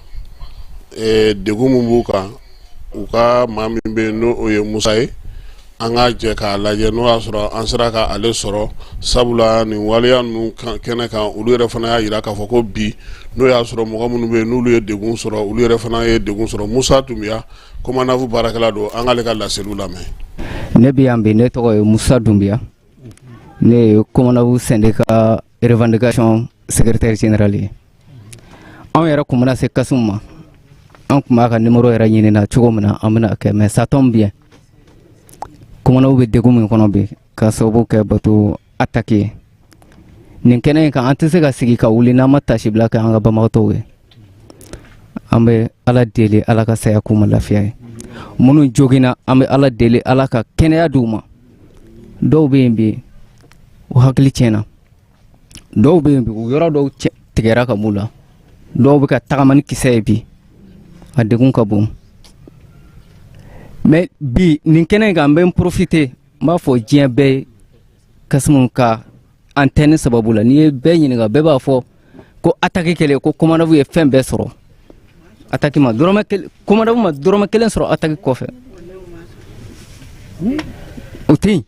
degun min b'u kan, u ka maa min bɛ yen, n'o ye Musa ye. An ka jɛ k'a lajɛ n'o y'a sɔrɔ an sera ka ale sɔrɔ, sabula nin waleya ninnu kɛnɛ kan, olu yɛrɛ fana y'a jira k'a fɔ ko bi, n'o y'a sɔrɔ mɔgɔ minnu bɛ yen n'olu ye degun sɔrɔ, olu yɛrɛ fana ye degun sɔrɔ. Musa Dunbiya, COMANAV baarakɛla don, an k'ale ka laseliw lamɛn. Ne bɛ yan bi, ne tɔgɔ ye Musa Dunbiya. Ne ye COMANAV syndicat revendication secrétaire général ye. Anw yɛrɛ kun bɛna se Kasimu ma, an kun b'a ka numéro yɛrɛ ɲini na cogo min na an bɛna kɛ, mais ça tombe bien. COMANAV bɛ degun min kɔnɔ bi ka sababu kɛ bateau attaque ye nin kɛnɛ in kan, an tɛ se ka sigi ka wuli n'an ma tasibila kɛ an ka banbagatɔw ye. An bɛ Ala deli, Ala ka saya k'u ma lafiya ye. Minnu joginna, an bɛ Ala deli, Ala ka kɛnɛya d'u ma. Dɔw bɛ yen bi, u hakili tiɲɛna. Dɔw bɛ yen bi, u yɔrɔ dɔw tigɛra ka b'u la. Dɔw bɛ ka tagama ni kisɛ ye bi, a degun ka bon. Mais bi nin kɛnɛ in kan, n bɛ n profiter, n b'a fɔ diɲɛ bɛɛ ye, Kasimu ka antenne sababu la, n'i ye bɛɛ ɲininka, bɛɛ b'a fɔ ko attaque kɛlen ko COMANAV ye fɛn bɛɛ sɔrɔ. Attaque ma dɔrɔmɛ kelen, COMANAV ma dɔrɔmɛ kelen sɔrɔ attaque kɔfɛ, o tɛ yen.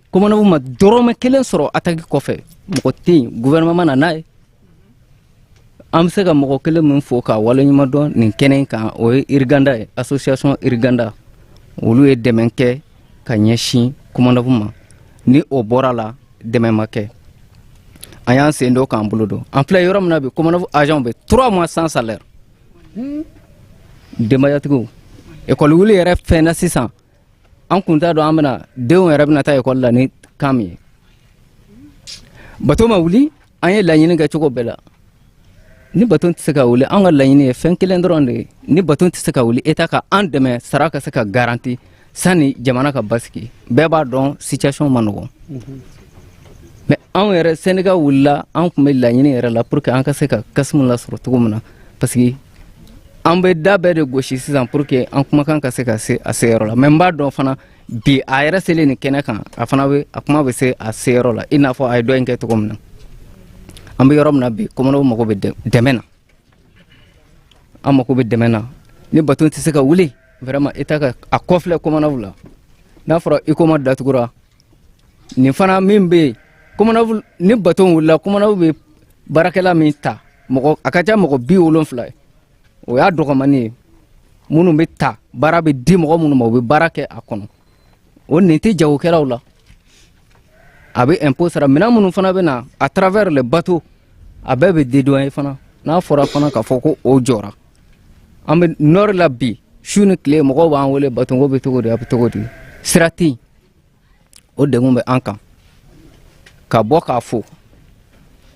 COMANAV ma dɔrɔmɛ kelen sɔrɔ attaque kɔfɛ, mɔgɔ tɛ yen, gouvernement ma na n'a ye. An bɛ se ka mɔgɔ kelen min fo k'a waleɲuman dɔn nin kɛnɛ in kan, o ye Iriganda ye, association Iriganda. Olu ye dɛmɛ kɛ ka ɲɛsin COMANAV ma. Ni o bɔra la, dɛmɛ ma kɛ. An y'an sen don k'an bolo don. An filɛ yɔrɔ min na bi, COMANAV agent bɛ 3 mois sans salaire. Denbayatigiw, ekɔli wuli yɛrɛ fɛn na sisan, an kun t'a dɔn an bɛna denw yɛrɛ bɛna taa ekɔli la ni kan min ye. Bato ma wuli, an ye laɲini kɛ cogo bɛɛ la. Ni bato tɛ se ka wuli, an ka laɲini ye fɛn kelen dɔrɔn de ye: ni bato tɛ se ka wuli, État ka an dɛmɛ, sara ka se ka garanti sani jamana ka basigi. Bɛɛ b'a dɔn situation ma nɔgɔn, mais anw yɛrɛ syndicat wulila, an tun bɛ laɲini yɛrɛ la pour que an ka se ka Kasimu lasɔrɔ cogo min na, parce que an bɛ da bɛɛ de gosi sisan pour que an kumakan ka se ka se a seyɔrɔ la. Mais n b'a dɔn fana bi, a yɛrɛ selen nin kɛnɛ kan, a fana bɛ a kuma bɛ se a seyɔrɔ la, i n'a fɔ a ye dɔ in kɛ cogo min na. An bɛ yɔrɔ min na bi, COMANAV mago bɛ dɛmɛ na, an mako bɛ dɛmɛ na. Ni bato tɛ se ka wuli, vraiment État ka a kɔfilɛ COMANAV la. N'a fɔra Huicoma datugura, nin fana min bɛ yen, COMANAV, ni bato wulila, COMANAV bɛ baarakɛla min ta, mɔgɔ a ka ca mɔgɔ 70 ye, o y'a dɔgɔmani ye. Minnu bɛ ta, baara bɛ di mɔgɔ minnu ma, u bɛ baara kɛ a kɔnɔ, o nin tɛ jagokɛlaw la, a bɛ impôt sara. Minɛn minnu fana bɛ na à travers les bateaux, a bɛɛ bɛ dédouaner fana. N'a fɔra fana k'a fɔ ko o jɔra, an bɛ nord la bi, su ni tile mɔgɔw b'an wele: bateau ko bɛ cogo di, a bɛ cogo di, sira tɛ yen. O degun bɛ an kan. Ka bɔ k'a fo,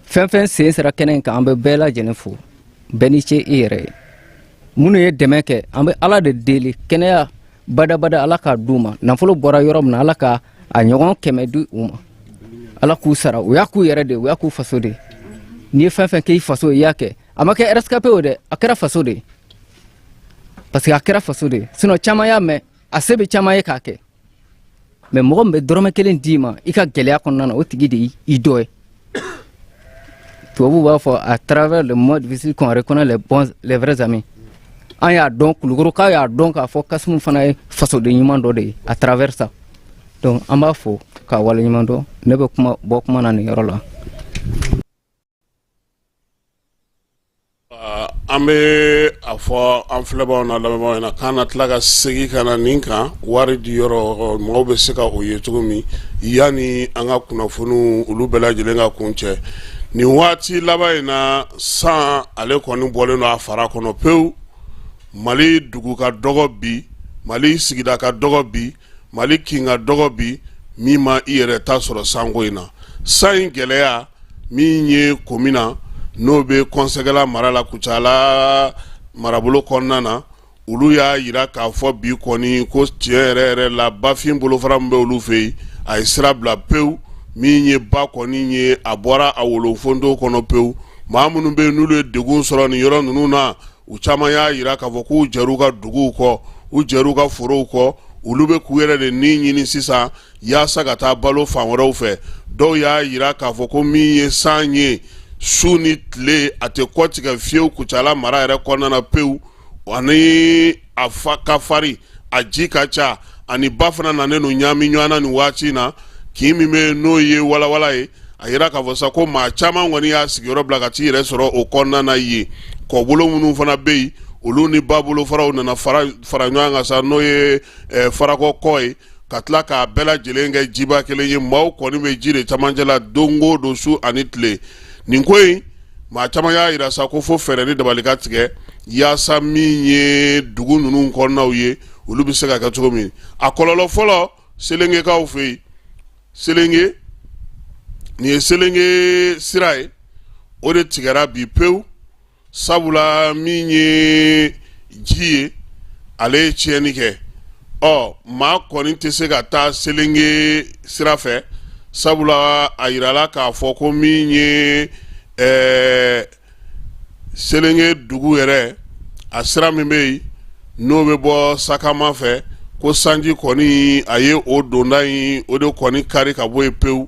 fɛn fɛn sen sera kɛnɛ in kan, an bɛ bɛɛ lajɛlen fo. Bɛɛ ni ce i yɛrɛ ye. Minnu ye dɛmɛ kɛ, an bɛ Ala de deli, kɛnɛya badabada Ala k'a d'u ma. Nafolo bɔra yɔrɔ min na, Ala ka a ɲɔgɔn 100 di u ma. Ala k'u sara. U y'a k'u yɛrɛ de, u y'a k'u faso de. N'i ye fɛn fɛn kɛ i faso, i y'a kɛ. A ma kɛ rescapé o dɛ, a kɛra faso de ye, parce que a kɛra faso de ye. Sinon caman y'a mɛn, a se bɛ caman ye k'a kɛ, mais mɔgɔ min bɛ dɔrɔmɛ kelen d'i ma i ka gɛlɛya kɔnɔna na, o tigi de y'i dɔ ye. Tubabuw b'a fɔ: à travers le moment difficile qu'on reconnaît les bons, les vrais amis. An y'a dɔn, Kulukorokaw y'a dɔn k'a fɔ Kasimu fana ye fasoden ɲuman dɔ de ye à travers ça. Donc an b'a fo k'a waleɲuman dɔn. Ne bɛ kuma bɔ kuma na nin yɔrɔ la. An bɛ a fɔ an filɛbaaw n'a lamɛnbaaw ɲɛna k'an na tila ka segin ka na nin kan, wari di yɔrɔ, mɔgɔw bɛ se ka o ye cogo min, yanni an ka kunnafoniw olu bɛɛ lajɛlen ka kuncɛ. Nin waati laban in na, san ale kɔni bɔlen don a fara kɔnɔ pewu. Mali dugu ka dɔgɔ bi, Mali sigida ka dɔgɔ bi, Mali kin ka dɔgɔ bi min ma i yɛrɛ ta sɔrɔ sanko in na. San in gɛlɛya min ye komina n'o bɛ Kɔnsɛgɛla mara la, Kucala marabolo kɔnɔna na, olu y'a jira k'a fɔ bi kɔni ko tiɲɛ yɛrɛ yɛrɛ la, bafin bolofara min bɛ olu fɛ yen, a ye sira bila pewu. Min ye ba kɔni ye, a bɔra a wolofondo kɔnɔ pewu. Maa minnu bɛ yen n'olu ye degun sɔrɔ nin yɔrɔ ninnu na, u caman y'a jira k'a fɔ k'u jɛr'u ka duguw kɔ, u jɛr'u ka forow kɔ, olu bɛ k'u yɛrɛ de ni ɲini sisan yaasa ka taa balo fan wɛrɛw fɛ. Dɔw y'a jira k'a fɔ ko min ye san ye, su ni tile a tɛ kɔ tigɛ fiyewu Kucala mara yɛrɛ kɔnɔna na pewu, ani a fa ka farin, a ji ka ca, ani ba fana nanen don ɲaami ɲɔgɔn na nin waati in na. Kin min bɛ n'o ye Walawala ye, a yira k'a fɔ sa ko maa caman kɔni y'a sigiyɔrɔ bila ka t'i yɛrɛ sɔrɔ o kɔnɔna na yen. Kɔbolo minnu fana bɛ yen, olu ni ba bolofaraw nana fara ɲɔgɔn kan sa, n'o ye Farakɔ kɔ ye. ka tila k'a bɛɛ lajɛlen kɛ jiba kelen ye. Maaw kɔni bɛ ji de camancɛ la don o don, su ani tile. Nin ko in, maa caman y'a yira sa ko fo fɛɛrɛ ni dabali ka tigɛ yaasa min ye dugu ninnu kɔnɔnaw ye, olu bɛ se ka kɛ cogo min. A kɔlɔlɔ fɔlɔ, Selengekaw fɛ yen, Selenge, nin ye Selenge sira ye, o de tigɛra bi pewu, sabula min ye ji ye, ale ye tiɲɛni kɛ. Ɔ maa kɔni tɛ se ka taa Selenge sira fɛ, sabula a yirala k'a fɔ ko min ye Selenge dugu yɛrɛ, a sira min bɛ yen n'o bɛ bɔ Sakama fɛ, ko sanji kɔni a ye o donda in, o de kɔni kari ka bɔ yen pewu.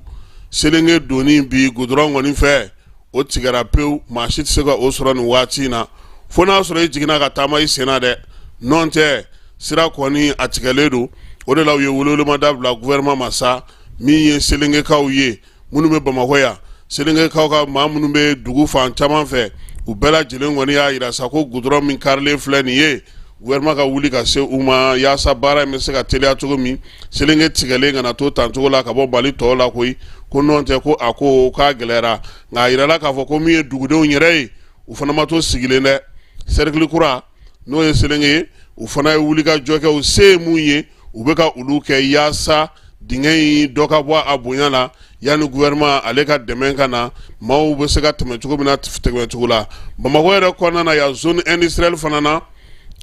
Selenge donni bi gudɔrɔn kɔni fɛ, o tigɛra pewu, maa si tɛ se ka o sɔrɔ nin waati in na, fo n'a sɔrɔ i jiginna ka taama i sen na dɛ, n'o tɛ sira kɔni a tigɛlen don. O de la u ye welewelemada bila gouvernement ma sa, min ye Selengekaw ye minnu bɛ Bamakɔ yan, Selengekaw ka maa minnu bɛ dugu fan caman fɛ, u bɛɛ lajɛlen kɔni y'a yira sa ko gudɔrɔn min karilen filɛ nin ye, gouvernement ka wuli ka se u ma yaasa baara in bɛ se ka teliya cogo min, Selenge tigɛlen kana to tan cogo la ka bɔ Mali tɔw la koyi, ko n'o tɛ ko a ko k'a gɛlɛyara. Nka a yirala k'a fɔ ko min ye dugudenw yɛrɛ ye, u fana ma to sigilen dɛ. Cercle kura n'o ye Selenge ye, u fana ye wulikajɔ kɛ, u se ye mun ye, u bɛ ka olu kɛ yaasa dingɛ in dɔ ka bɔ a bonya la, yanni gouvernement ale ka dɛmɛ ka na, maaw bɛ se ka tɛmɛ cogo min na tɛmɛ cogo la. Bamakɔ yɛrɛ kɔnɔna na yan, zone industrielle fana na,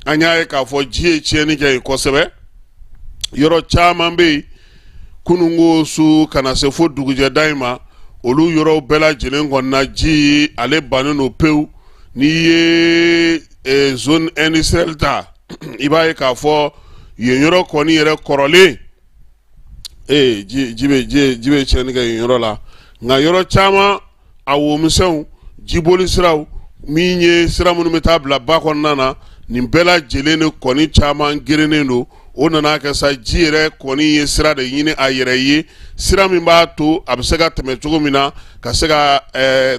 an y'a ye k'a fɔ ji ye tiɲɛni kɛ yen kosɛbɛ. Yɔrɔ caman bɛ yen, kununko su ka na se fo dugujɛda in ma, olu yɔrɔw bɛɛ lajɛlen kɔnɔna ji ale bannen don pewu. N'i ye zone industrielle ta, i b'a ye k'a fɔ yen yɔrɔ kɔni yɛrɛ kɔrɔlen, ee ji bɛ ji bɛ tiɲɛni kɛ yen yɔrɔ la. Nka yɔrɔ caman, a womisɛnw, jiboli siraw, min ye sira minnu bɛ taa bila ba kɔnɔna na, nin bɛɛ lajɛlen de kɔni caman gerennen don. O nana kɛ sa, ji yɛrɛ kɔni ye sira de ɲini a yɛrɛ ye, sira min b'a to a bɛ se ka tɛmɛ cogo min na, ka se ka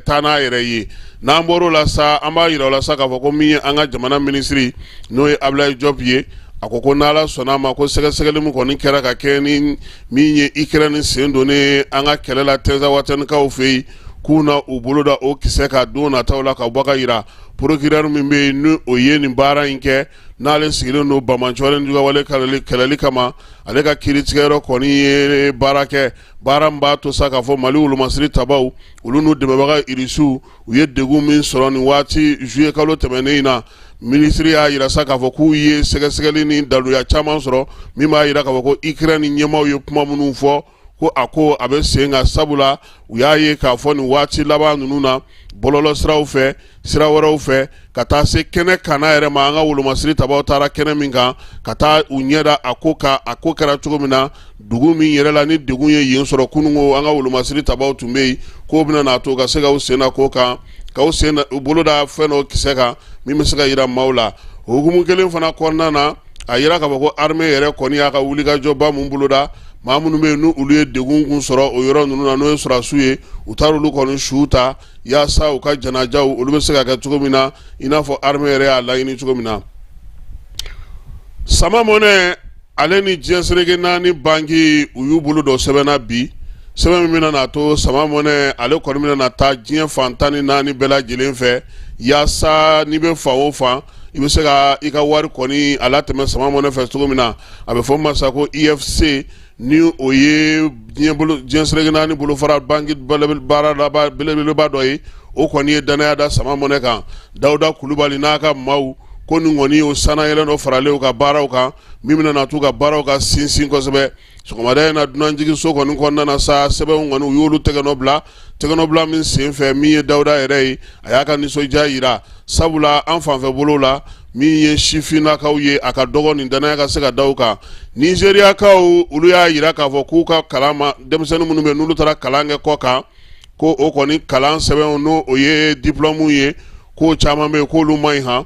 taa n'a yɛrɛ ye. N'an bɔr'o la sa, an b'a yira o la sa k'a fɔ ko min ye an ka jamana minisiri, n'o ye Abulayi Jɔp ye, a ko ko n'Ala sɔnna a ma, ko sɛgɛsɛgɛli min kɔni kɛra ka kɛ ni min ye Ukraine sen donnen an ka kɛlɛ la Tɛnzawatɛnikaw fɛ yen, k'u na u bolo da o kisɛ kan don nataw la ka bɔ ka yira procureur min bɛ yen, ni o ye nin baara in kɛ, n'ale sigilen don banbaanciwale ni juguyawale kɛlɛli kama, ale ka kiiritigɛyɔrɔ kɔni ye baara kɛ, baara min b'a to sa k'a fɔ Mali wolomasiri tabaw, olu n'u dɛmɛbaga irisiw, u ye degun min sɔrɔ nin waati juillet kalo tɛmɛnen in na. Minisiri y'a yira sa k'a fɔ k'u ye sɛgɛsɛgɛli ni daluya caman sɔrɔ min b'a yira k'a fɔ ko Ukraine ɲɛmaaw ye kuma minnu fɔ, ko a ko a bɛ sen kan, sabula u y'a ye k'a fɔ nin waati laban ninnu na, bɔlɔlɔ siraw fɛ, sira wɛrɛw fɛ, ka taa se kɛnɛ kanna yɛrɛ ma, an ka wolomasiri tabaw taara kɛnɛ min kan ka taa u ɲɛda a ko kan, a ko kɛra cogo min na dugu min yɛrɛ la, ni degun ye yen sɔrɔ kununko, an ka wolomasiri tabaw tun bɛ yen, k'o bɛna n'a to ka se ka u sen da ko kan, ka u sen u bolo da fɛn dɔ kisɛ kan min bɛ se ka yira maaw la. O hukumu kelen fana kɔnɔna na, a yira k'a fɔ ko armée yɛrɛ kɔni y'a ka wulikajɔba mun boloda, maa minnu bɛ yen n'u olu ye degun kun sɔrɔ o yɔrɔ ninnu na, n'o ye sɔrɔdasiw ye, u taara olu kɔni suw ta yaasa u ka janajaw olu bɛ se ka kɛ cogo min na, i n'a fɔ armée yɛrɛ y'a laɲini cogo min na. Sama Mɔnɛ ale ni diɲɛ seleke naani banki, u y'u bolo don sɛbɛn na bi, sɛbɛn min bɛna n'a to Sama Mɔnɛ ale kɔni bɛna na taa diɲɛ fan 14 bɛɛ lajɛlen fɛ, yaasa n'i bɛ fan o fan, i bɛ se ka i ka wari kɔni a latɛmɛ Sama Mɔnɛ fɛ cogo min na. A bɛ fɔ masa ko IFC, ni o ye diɲɛ seleke naani bolofara banki baarada belebeleba dɔ ye, o kɔni ye dannaya da Sama Mɔnɛ kan. Dawuda Kulubali n'a ka maaw ko nin kɔni o sannayɛlɛn dɔ faralen u ka baaraw kan min bɛna na t'u ka baaraw ka sinsin kosɛbɛ. Sɔgɔmada in na, dunanjiginso kɔni kɔnɔna na sa, sɛbɛnw kɔni u y'olu tɛgɛnɔ bila, tɛgɛnɔbila min senfɛ, min ye Dawuda yɛrɛ ye, a y'a ka nisɔndiya yira, sabula an fanfɛ bolo la, min ye sifinnakaw ye, a ka dɔgɔ nin dannaya ka se ka da u kan. Nizeriyakaw, olu y'a yira k'a fɔ k'u ka kalan ma denmisɛnnin minnu bɛ n'olu taara kalan kɛ kɔ kan, ko o kɔni kalan sɛbɛnw, n'o o ye diplɔmuw ye, k'o caman bɛ yen k'olu man ɲi han,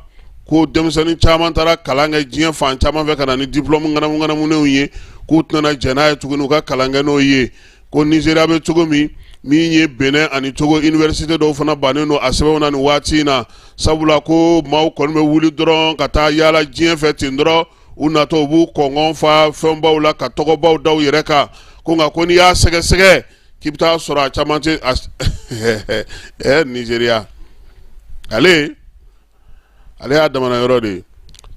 ko denmisɛnnin caman taara kalan kɛ diɲɛ fan caman fɛ ka na ni diplɔmu ŋanamu ŋanamunenw ye, k'u tɛna jɛn n'a ye tuguni u ka kalan kɛ n'o ye. Ko Nizeriya bɛ cogo min, min ye Benin ani Togo université dɔw fana bannen don a sɛbɛnw na nin waati in na, sabula ko maaw kɔni bɛ wuli dɔrɔn ka taa yaala diɲɛ fɛ ten dɔrɔn. U natɔ u b'u kɔngɔn fa fɛnbaw la ka tɔgɔbaw da u yɛrɛ kan, ko nka ko n'i y'a sɛgɛsɛgɛ k'i bɛ taa sɔrɔ a caman tɛ Nizeriya. Ale y'a damana yɔrɔ de ye.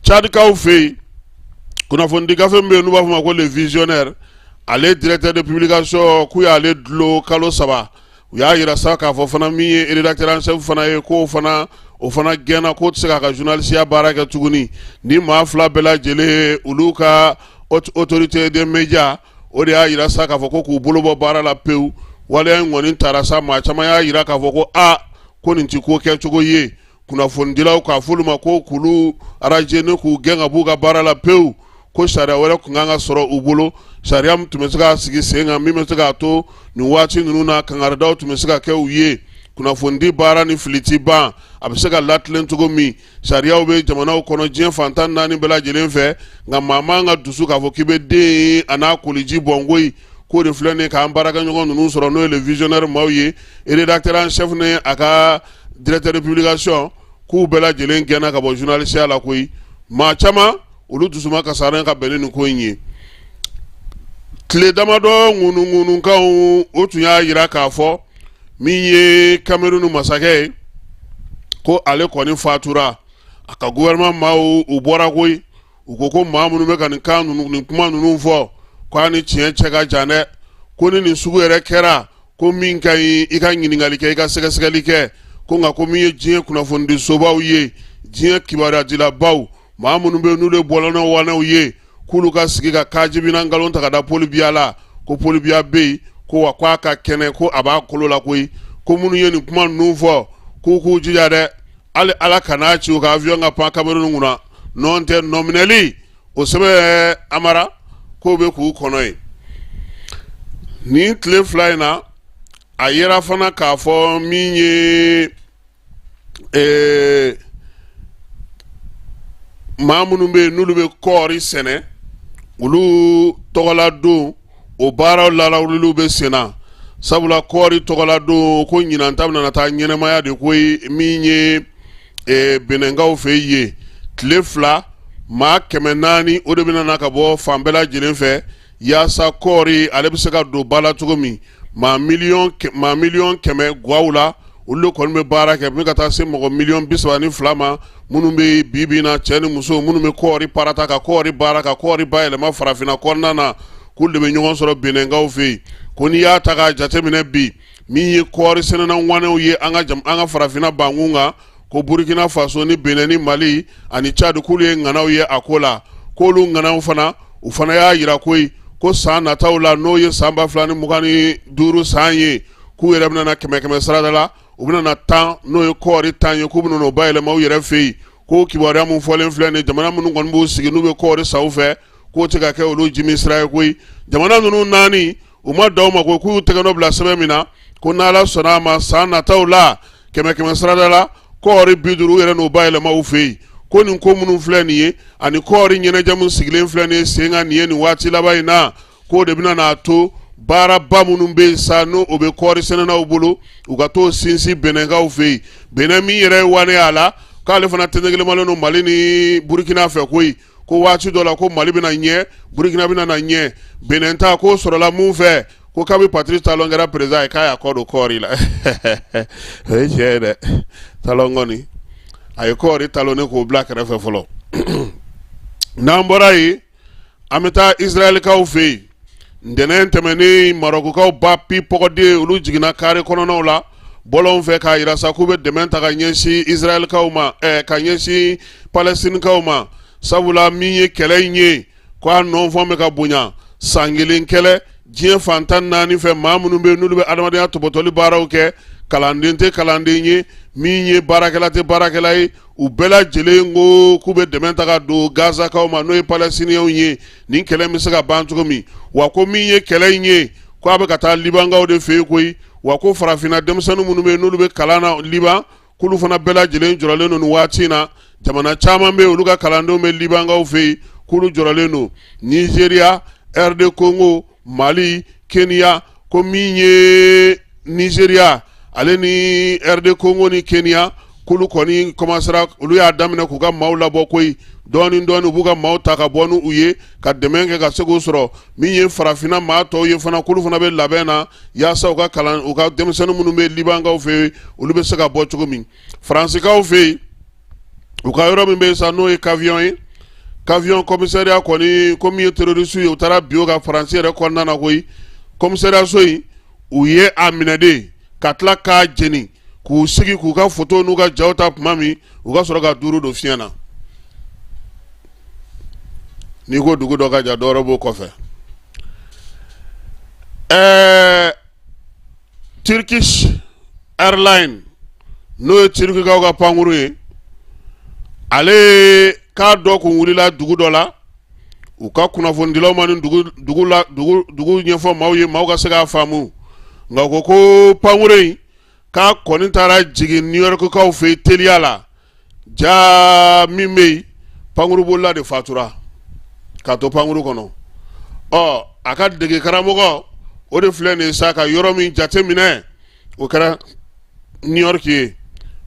Cadikaw fɛ yen, kunnafonidi gafe min bɛ yen n'u b'a fɔ ma ko Le Visionnaire, ale directeur de publication k'u y'ale dulon kalo 3. U y'a yira sa k'a fɔ fana min ye rédacteur en chef fana ye, k'o fana o fana gɛnna, k'o tɛ se k'a ka journalisiya baara kɛ tuguni. Ni maa fila bɛɛ lajɛlen, olu ka haute autorité des médias o de y'a yira sa k'a fɔ ko k'u bolo bɔ baara la pewu. Waleya in kɔni taara sa, maa caman y'a yira k'a fɔ ko aa, ko nin ti ko kɛcogo ye. Kunnafonidilaw k'a fɔ olu ma ko k'olu radier ni k'u gɛn ka b'u ka baara la pewu, ko sariya wɛrɛ tun kan ka sɔrɔ u bolo, sariya min tun bɛ se k'a sigi sen kan, min bɛ se k'a to nin waati ninnu na kangaridaw tun bɛ se ka kɛ u ye. Kunnafonidi baara ni fili ti ban, a bɛ se ka latilen cogo min, sariyaw bɛ jamanaw kɔnɔ diɲɛ fan 14 bɛɛ lajɛlen fɛ. Nka maa man ka dusu k'a fɔ k'i bɛ den a n'a koliji bɔn koyi. K'o de filɛ nin ye k'an baarakɛɲɔgɔn ninnu sɔrɔ, n'o ye Le Visionnaire maaw ye, rédacteur en chef ni a ka directeur de publication, k'u bɛɛ lajɛlen gɛnna ka bɔ journalisiya la koyi. Maa caman olu dusuma kasara ka bɛn ni nin ko in ye. Tile damadɔ ŋunuŋunukanw o tun y'a yira k'a fɔ min ye Cameroun masakɛ ye, ko ale kɔni fatura. A ka gouvernement maaw u bɔra koyi, u ko ko maa minnu bɛ ka nin kan ninnu, nin kuma ninnu fɔ, ko a ni tiɲɛ cɛ ka jan dɛ. Ko ni nin sugu yɛrɛ kɛra, ko min ka ɲi, i ka ɲininkali kɛ, i ka sɛgɛsɛgɛli kɛ. Ko nka ko min ye diɲɛ kunnafonidisobaw ye, diɲɛ kibaruyadilabaw, maa minnu bɛ n'olu ye bɔlɔnɔ wanɛw ye, k'olu ka sigi ka kajibina nkalon ta ka da Paul Biya la, ko Paul Biya bɛ yen, ko wa ko a ka kɛnɛ, ko a b'a kolo la koyi. Ko minnu ye nin kuma ninnu fɔ, k'u k'u jija dɛ, hali Ala kan'a ci u ka avion ka pan Cameroun kunna, nɔn tɛ nɔminɛli o sɛbɛn Amara k'o bɛ k'u kɔnɔ yen. Nin tile 2 in na, a yera fana k'a fɔ min ye maa minnu bɛ yen n'olu bɛ kɔɔri sɛnɛ, olu tɔgɔladon o baaraw lalawuliliw bɛ sen na. Sabula kɔɔri tɔgɔladon ko ɲinan ta bɛna taa ɲɛnamaya de koyi. Min ye Benɛnkaw fɛ yen, tile 2, maa 400 o de bɛna na ka bɔ fan bɛɛ lajɛlen fɛ, yaasa kɔɔri ale bɛ se ka don ba la cogo min. Maa 100 miliyɔn gwaw la, olu de kɔni bɛ baara kɛ, min ka taa se mɔgɔ 32 miliyɔn ma, minnu bɛ bi bi in na, cɛ ni muso, minnu bɛ kɔɔri parata, ka kɔɔri baara, ka kɔɔri bayɛlɛma farafinna kɔnɔna na, k'olu de bɛ ɲɔgɔn sɔrɔ Benɛnkaw fɛ yen. Ko n'i y'a ta k'a jateminɛ bi, min ye kɔɔri sɛnɛna ŋwanɛw ye an ka farafinna bankun kan, ko Burukina Faso ni Benɛn ni Mali ani Cadi, k'olu ye ŋanaw ye a ko la. K'olu ŋanaw fana, u fana y'a yira koyi ko san nataw la, n'o ye san 2025 san ye, k'u yɛrɛ bɛna na kɛmɛ kɛmɛ sarada la, u bɛna na 10, n'o ye kɔɔri 10 ye, k'u bɛna n'o bayɛlɛma u yɛrɛ fɛ yen. K'o kibaruya mun fɔlen filɛ nin, jamana minnu kɔni b'u sigi n'u bɛ kɔɔri san u fɛ, k'o tɛ ka kɛ olu jimi sira ye koyi. Jamana ninnu naani, u ma dan o ma ko k'u y'u tɛgɛnɔ bila sɛbɛn min na, ko n'Ala sɔnna a ma, san nataw la, kɛmɛ kɛmɛ sarada la, kɔɔri 50, u yɛrɛ n'o bayɛlɛma u fɛ yen. Ko nin ko minnu filɛ nin ye ani kɔɔri ɲɛnajɛ min sigilen filɛ nin ye sen kan nin ye nin waati laban in na, k'o de bɛna n'a to baaraba minnu bɛ yen sa, n'o o bɛ kɔɔri sɛnɛnaw bolo, u ka t'o sinsin Benɛnkaw fɛ yen. Benɛn min yɛrɛ ye wane a la, k'ale fana tɛnɛkelemalen don Mali ni Burukina fɛ koyi. Ko waati dɔ la, ko Mali bɛna ɲɛ, Burukina bɛna na ɲɛ. Benɛn ta k'o sɔrɔla mun fɛ? Ko kabi Patrice Talon kɛra président ye, k'a y'a kɔ don kɔɔri la. O ye tiɲɛ ye dɛ. Talon kɔni a ye kɔɔri talonné k'o bila kɛrɛfɛ fɔlɔ. N'an bɔra yen, an bɛ taa Israɛlikaw fɛ yen. Ntɛnɛn tɛmɛnen, Marɔkukaw ba pi pɔgɔden, olu jiginna kare kɔnɔnaw la bɔlɔnw fɛ k'a yira sa k'u bɛ dɛmɛ ta ka ɲɛsin Israɛlikaw ma, ka ɲɛsin Palɛstinikaw ma. Sabula min ye kɛlɛ in ye, ko a nɔnfɔn bɛ ka bonya, san kelen kɛlɛ diɲɛ fan 14 fɛ. Maa minnu bɛ yen n'olu bɛ adamadenya tɔpɔtɔli baaraw kɛ, kalanden tɛ kalanden ye, min ye baarakɛla tɛ baarakɛla ye, u bɛɛ lajɛlen ko k'u bɛ dɛmɛ ta ka don Gazakaw ma, n'o ye Palɛstiniyɛnw ye, nin kɛlɛ bɛ se ka ban cogo min. Wa ko min ye kɛlɛ in ye, ko a bɛ ka taa Libankaw de fɛ yen koyi. Wa ko farafinna denmisɛnnin minnu bɛ yen n'olu bɛ kalan na Liban, k'olu fana bɛɛ lajɛlen jɔrɔlen don nin waati in na. Jamana caman bɛ yen, olu ka kalandenw bɛ Libankaw fɛ yen, k'olu jɔrɔlen don. Nizeriya, RD Congo, Mali, Kenya. Ko min ye Nizeriya ale ni RD Congo ni Kenya, K'olu kɔni commencera, olu y'a daminɛ k'u ka maaw labɔ koyi dɔɔni dɔɔni, u b'u ka maaw ta ka bɔ n'u ye ka dɛmɛ kɛ ka se k'u sɔrɔ. Min ye farafinna maa tɔw ye fana, k'olu fana bɛ labɛn na yaasa u ka kalan, u ka denmisɛnnin minnu bɛ Libankaw fɛ yen, olu bɛ se ka bɔ cogo min. Faransikaw fɛ yen, u ka yɔrɔ min bɛ yen sa, n'o ye Cavaillon ye, Cavaillon commissariat kɔni, ko min ye terroriste ye, u taara bin o kan Faransi yɛrɛ kɔnɔna na koyi. Commissariat so in, u ye a minɛ de ka tila k'a jeni, k'u sigi k'u ka foto n'u ka jaw ta tuma min, u ka sɔrɔ ka duuru don fiɲɛ na. N'i ko dugu dɔ ka jan, dɔwɛrɛ b'o kɔfɛ. Ɛɛ, Turkish Airline, n'o ye Turkikaw ka pankuru ye, ale k'a dɔ kun wulila dugu dɔ la. U ka kunnafonidilaw ma nin dugu dugu la dugu dugu ɲɛfɔ maaw ye, maaw ka se k'a faamu. Nka u ko ko pankuru in k'a kɔni taara jigin New Yorkkaw fɛ yen teliya la. Jaa, min bɛ yen, pankurubolila de fatura k'a to pankuru kɔnɔ. Ɔ, a ka dege karamɔgɔ, o de filɛ nin ye sa, ka yɔrɔ min jate minɛ, o kɛra New York ye.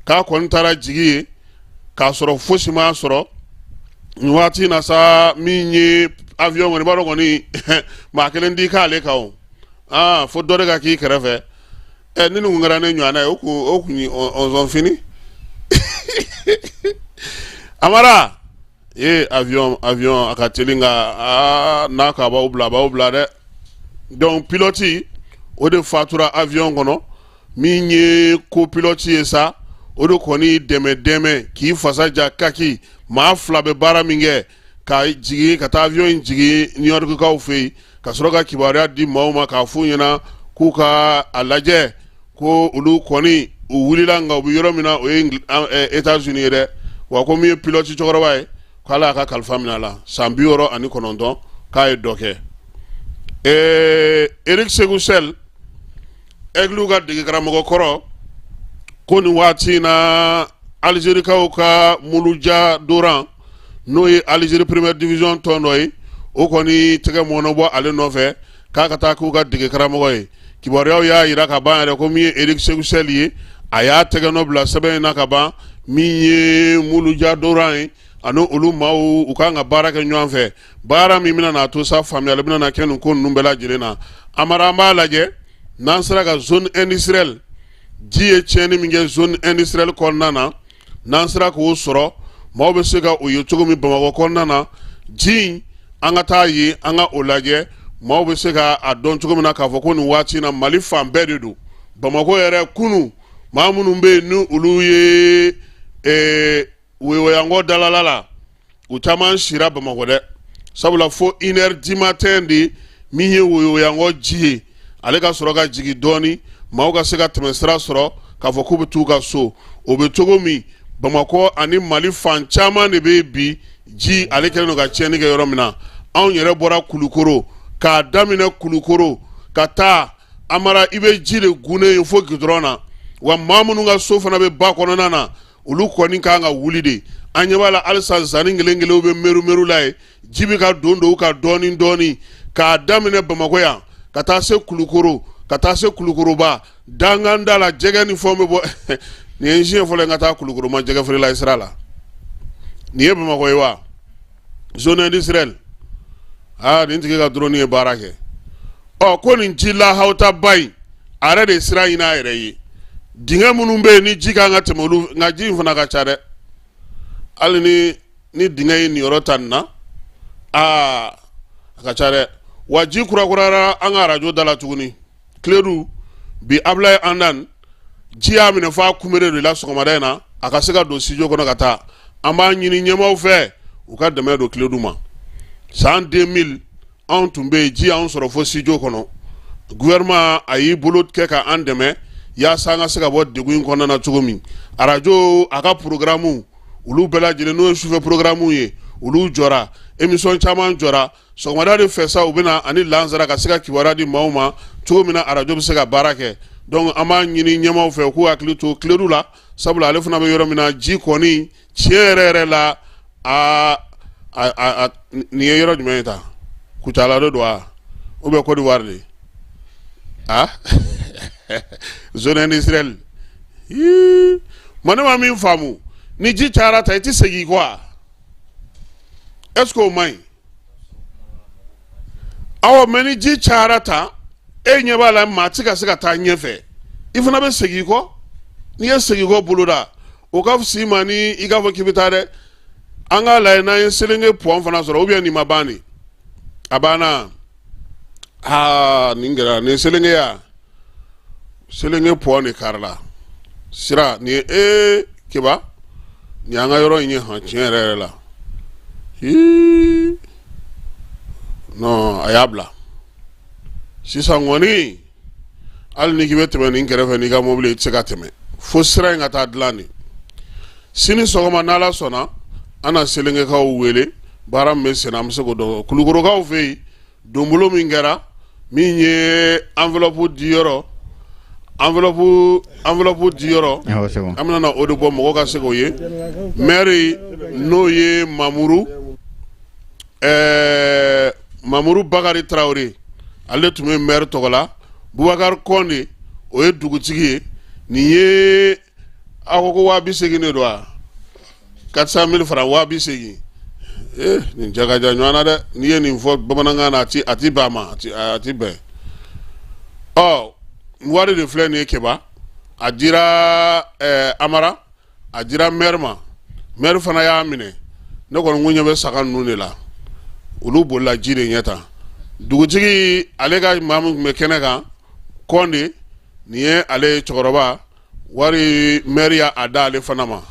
K'a kɔni taara jigin yen k'a sɔrɔ fosi m'a sɔrɔ nin waati in na sa. Min ye avion kɔni, b'a dɔn kɔni, maa kelen t'i k'ale kan o. Aa, fo dɔ de ka k'i kɛrɛfɛ. Ɛ, ni nin kun kɛra ne ɲɔgɔnna ye, o kun ye ɔnzɔn fini amara ee. Avion a ka teli, nka aa, n'a ko a b'aw bila, a b'aw bila dɛ. Donc pilote, o de fatura avion kɔnɔ. Min ye copilote ye sa, o de kɔni dɛmɛ dɛmɛ k'i fasa ja kaki. Maa fila bɛ baara min kɛ, ka jigin ka taa avion in jigin New Yorkkaw fɛ yen, ka sɔrɔ ka kibaruya di maaw ma k'a f'u ɲɛna k'u ka a lajɛ ko olu kɔni u wulila, nka u bɛ yɔrɔ min na, o ye États-Unis ye dɛ. Wa ko min ye pilote cɛkɔrɔba ye, k'Ala y'a ka kalifa minɛ a la, san 69, k'a ye dɔ kɛ. Eric Sékou Chelle, Aigles ka dege karamɔgɔ kɔrɔ, ko nin waati in na, Alizerikaw ka Mouloudia d'Oran, n'o ye Algérie première division tɔn dɔ ye, o kɔni tɛgɛ mɔnɔ bɔ ale nɔfɛ k'a ka taa k'u ka dege karamɔgɔ ye. Kibaruyaw y'a jira ka ban yɛrɛ ko min ye Eric Sékou Chelle ye, a y'a tɛgɛ nɔ bila sɛbɛn in na ka ban. Min ye Mouloudia d'Oran ye, ani olu maaw, u kan ka baara kɛ ɲɔgɔn fɛ, baara min bɛna n'a to sa, faamuyali bɛna na kɛ nin ko ninnu bɛɛ lajɛlen na. Amara, an b'a lajɛ n'an sera ka zone industrielle, ji ye tiɲɛni min kɛ zone industrielle kɔnɔna na, n'an sera k'o sɔrɔ, maaw bɛ se ka o ye cogo min Bamakɔ kɔnɔna na. Ji in, an ka taa yen, an ka o lajɛ, maaw bɛ se ka a dɔn cogo min na k'a fɔ ko nin waati in na, Mali fan bɛɛ de don. Bamakɔ yɛrɛ kunun, maa minnu bɛ yen ni olu ye Woyowayankɔ dalala la, u caman sira Bamakɔ dɛ, sabula fo 1h du matin de, min ye Woyowayankɔ ji ye, ale ka sɔrɔ ka jigin dɔɔni, maaw ka se ka tɛmɛ sira sɔrɔ k'a fɔ k'u bɛ t'u ka so. O bɛ cogo min, Bamakɔ ani Mali fan caman de bɛ bi, ji ale kɛlen don ka tiɲɛni kɛ yɔrɔ min na. Anw yɛrɛ bɔra Kulukoro, k'a daminɛ Kulukoro ka taa Amara, i bɛ ji de gunnen ye fo gidɔrɔn na. Wa maa minnu ka so fana bɛ ba kɔnɔna na, olu kɔni kan ka wuli de. An ɲɛ b'a la halisa, zanni kelen kelenw bɛ meru meru la ye, ji bɛ ka don don u kan dɔɔni dɔɔni, k'a daminɛ Bamakɔ yan ka taa se Kulukoro, ka taa se Kulukoroba danganda la, jɛgɛ ni fɛnw bɛ bɔ. Nin ye n siɲɛ fɔlɔ ye n ka taa Kulukoro ma jɛgɛ feerela ye sira la. Nin ye Bamakɔ ye wa zone industrielle. Aa, nin tigi ka drone ye baara kɛ. Ɔ, ko nin ji lahawutaba in, a yɛrɛ de ye sira ɲini a yɛrɛ ye. Dingɛ minnu bɛ yen ni ji kan ka tɛmɛ olu, nka ji in fana ka ca dɛ. Hali ni dingɛ ye nin yɔrɔ ta nin na, aa, a ka ca dɛ. Wa ji kurakurayara an ka arajo da la tuguni. Kiledu bi, Abulaye Andan, ji y'a minɛ f'a kunbere de la sɔgɔmada in na, a ka se ka don studio kɔnɔ ka taa. An b'a ɲini ɲɛmaaw fɛ, u ka dɛmɛ don Kiledu ma. San 2000, anw tun bɛ yen, ji y'anw sɔrɔ fo studio kɔnɔ. Gouvernement a y'i bolo kɛ ka an dɛmɛ yaasa an ka se ka bɔ degun in kɔnɔna na cogo min. Arajo a ka programme, olu bɛɛ lajɛlen, n'o ye sufɛ programme ye, olu jɔra, émission caman jɔra. Sɔgɔmada de fɛ sa, u bɛna ani lansara ka se ka kibaruya di maaw ma cogo min na arajo bɛ se ka baara kɛ. Donc an b'a ɲini ɲɛmaaw fɛ, u k'u hakili to Kiledu la, sabula ale fana bɛ yɔrɔ min na, ji kɔni, tiɲɛ yɛrɛ yɛrɛ la, aa, nin ye yɔrɔ jumɛn ye ta? Kucala de don wa, ou bien Côte d'Ivoire de? Ah, zone industrielle. Ma ne ma min faamu, ni ji cayara ta, i tɛ segin i kɔ wa? Est ce que o man ɲi? Awɔ, mais ni ji cayara ta, e ɲɛ b'a la maa tɛ ka se ka taa ɲɛfɛ, i fana bɛ segin i kɔ. N'i ye segin kɔ boloda, o ka fisa i ma ni i k'a fɔ k'i bɛ taa dɛ. An k'a lajɛ n'an ye Selenge pont fana sɔrɔ, ou bien nin ma ban de? A banna. Aa, nin gɛlɛyara. Nin ye Selenge ya, Selenge pont de karila sira nin ye. Ee Keba, nin y'an ka yɔrɔ in ye hɔn. Tiɲɛ yɛrɛ yɛrɛ la, hii, non, a y'a bila sisan kɔni. Hali ni k'i bɛ tɛmɛ nin kɛrɛfɛ n'i ka mobili, i tɛ se ka tɛmɛ fo sira in ka taa dilan de. Sini sɔgɔma, n'Ala sɔnna, an na Selengekaw wele. Baara min bɛ sen na, an bɛ se k'o dɔn. Kulukorokaw fɛ yen, donbolo min kɛra, min ye enveloppe diyɔrɔ, enveloppe diyɔrɔ, an bɛna na o de bɔ, mɔgɔ ka se k'o ye. Maire, n'o ye Mamuru Bakari Tarawele, ale tun bɛ maire tɔgɔ la. Bubakari Kɔnde, o ye dugutigi ye. Nin ye, aw ko ko 80 000 de don wa? 400 000 francs, 80 000. Ee, nin cɛ ka jan ɲɔgɔn na dɛ. N'i ye nin fɔ bamanankan na, a ti bɛn a ma, a ti bɛn. Ɔ, wari de filɛ nin ye Keba. A dira Amara, a dira maire ma, maire fana y'a minɛ. Ne kɔni kun ɲɛ bɛ saga ninnu de la, olu bolila ji de ɲɛ tan. Dugutigi ale ka maa min tun bɛ kɛnɛ kan, Kɔnde, nin ye ale ye. Cɛkɔrɔba, wari, maire y'a da ale fana ma.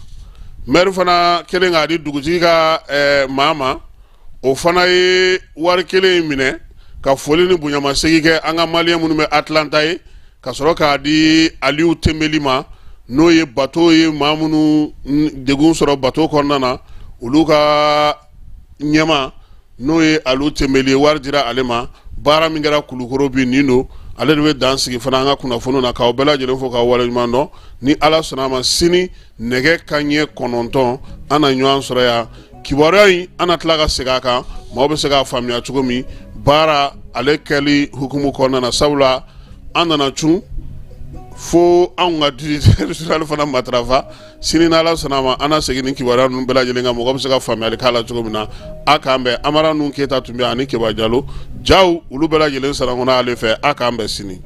Maire fana kelen k'a di dugutigi ka maa ma, o fana ye wari kelen in minɛ ka foli ni bonyamasegin kɛ an ka maliyɛn minnu bɛ Atlanta ye, ka sɔrɔ k'a di Aliyu Tenbeli ma, n'o ye bato ye, maa minnu degun sɔrɔ bato kɔnɔna na, olu ka ɲɛmaa, n'o ye Aliyu Tenbeli ye. Wari dira ale ma. Baara min kɛra Kulukoro bi, nin don. Ale de bɛ dan sigi fana an ka kunnafoniw na, k'aw bɛɛ lajɛlen fo, k'aw waleɲuman dɔn. Ni Ala sɔnna a ma, sini nɛgɛ kanɲɛ 9, an na ɲɔgɔn sɔrɔ yan. Kibaruya in, an na tila ka segin a kan, maaw bɛ se k'a faamuya cogo min, baara ale kɛli hukumu kɔnɔna na. Sabula an nana cun fo anw ka journal fana matarafa. Sini, n'Ala sɔnna a ma, an na segin ni kibaruya ninnu bɛɛ lajɛlen kan, mɔgɔ bɛ se ka faamuyali k'a la cogo min na. A k'an bɛn. Amara ninnu Keyita tun bɛ ani Keba Jalo jaw, olu bɛɛ lajɛlen sanankuna ale fɛ. A k'an bɛn sini.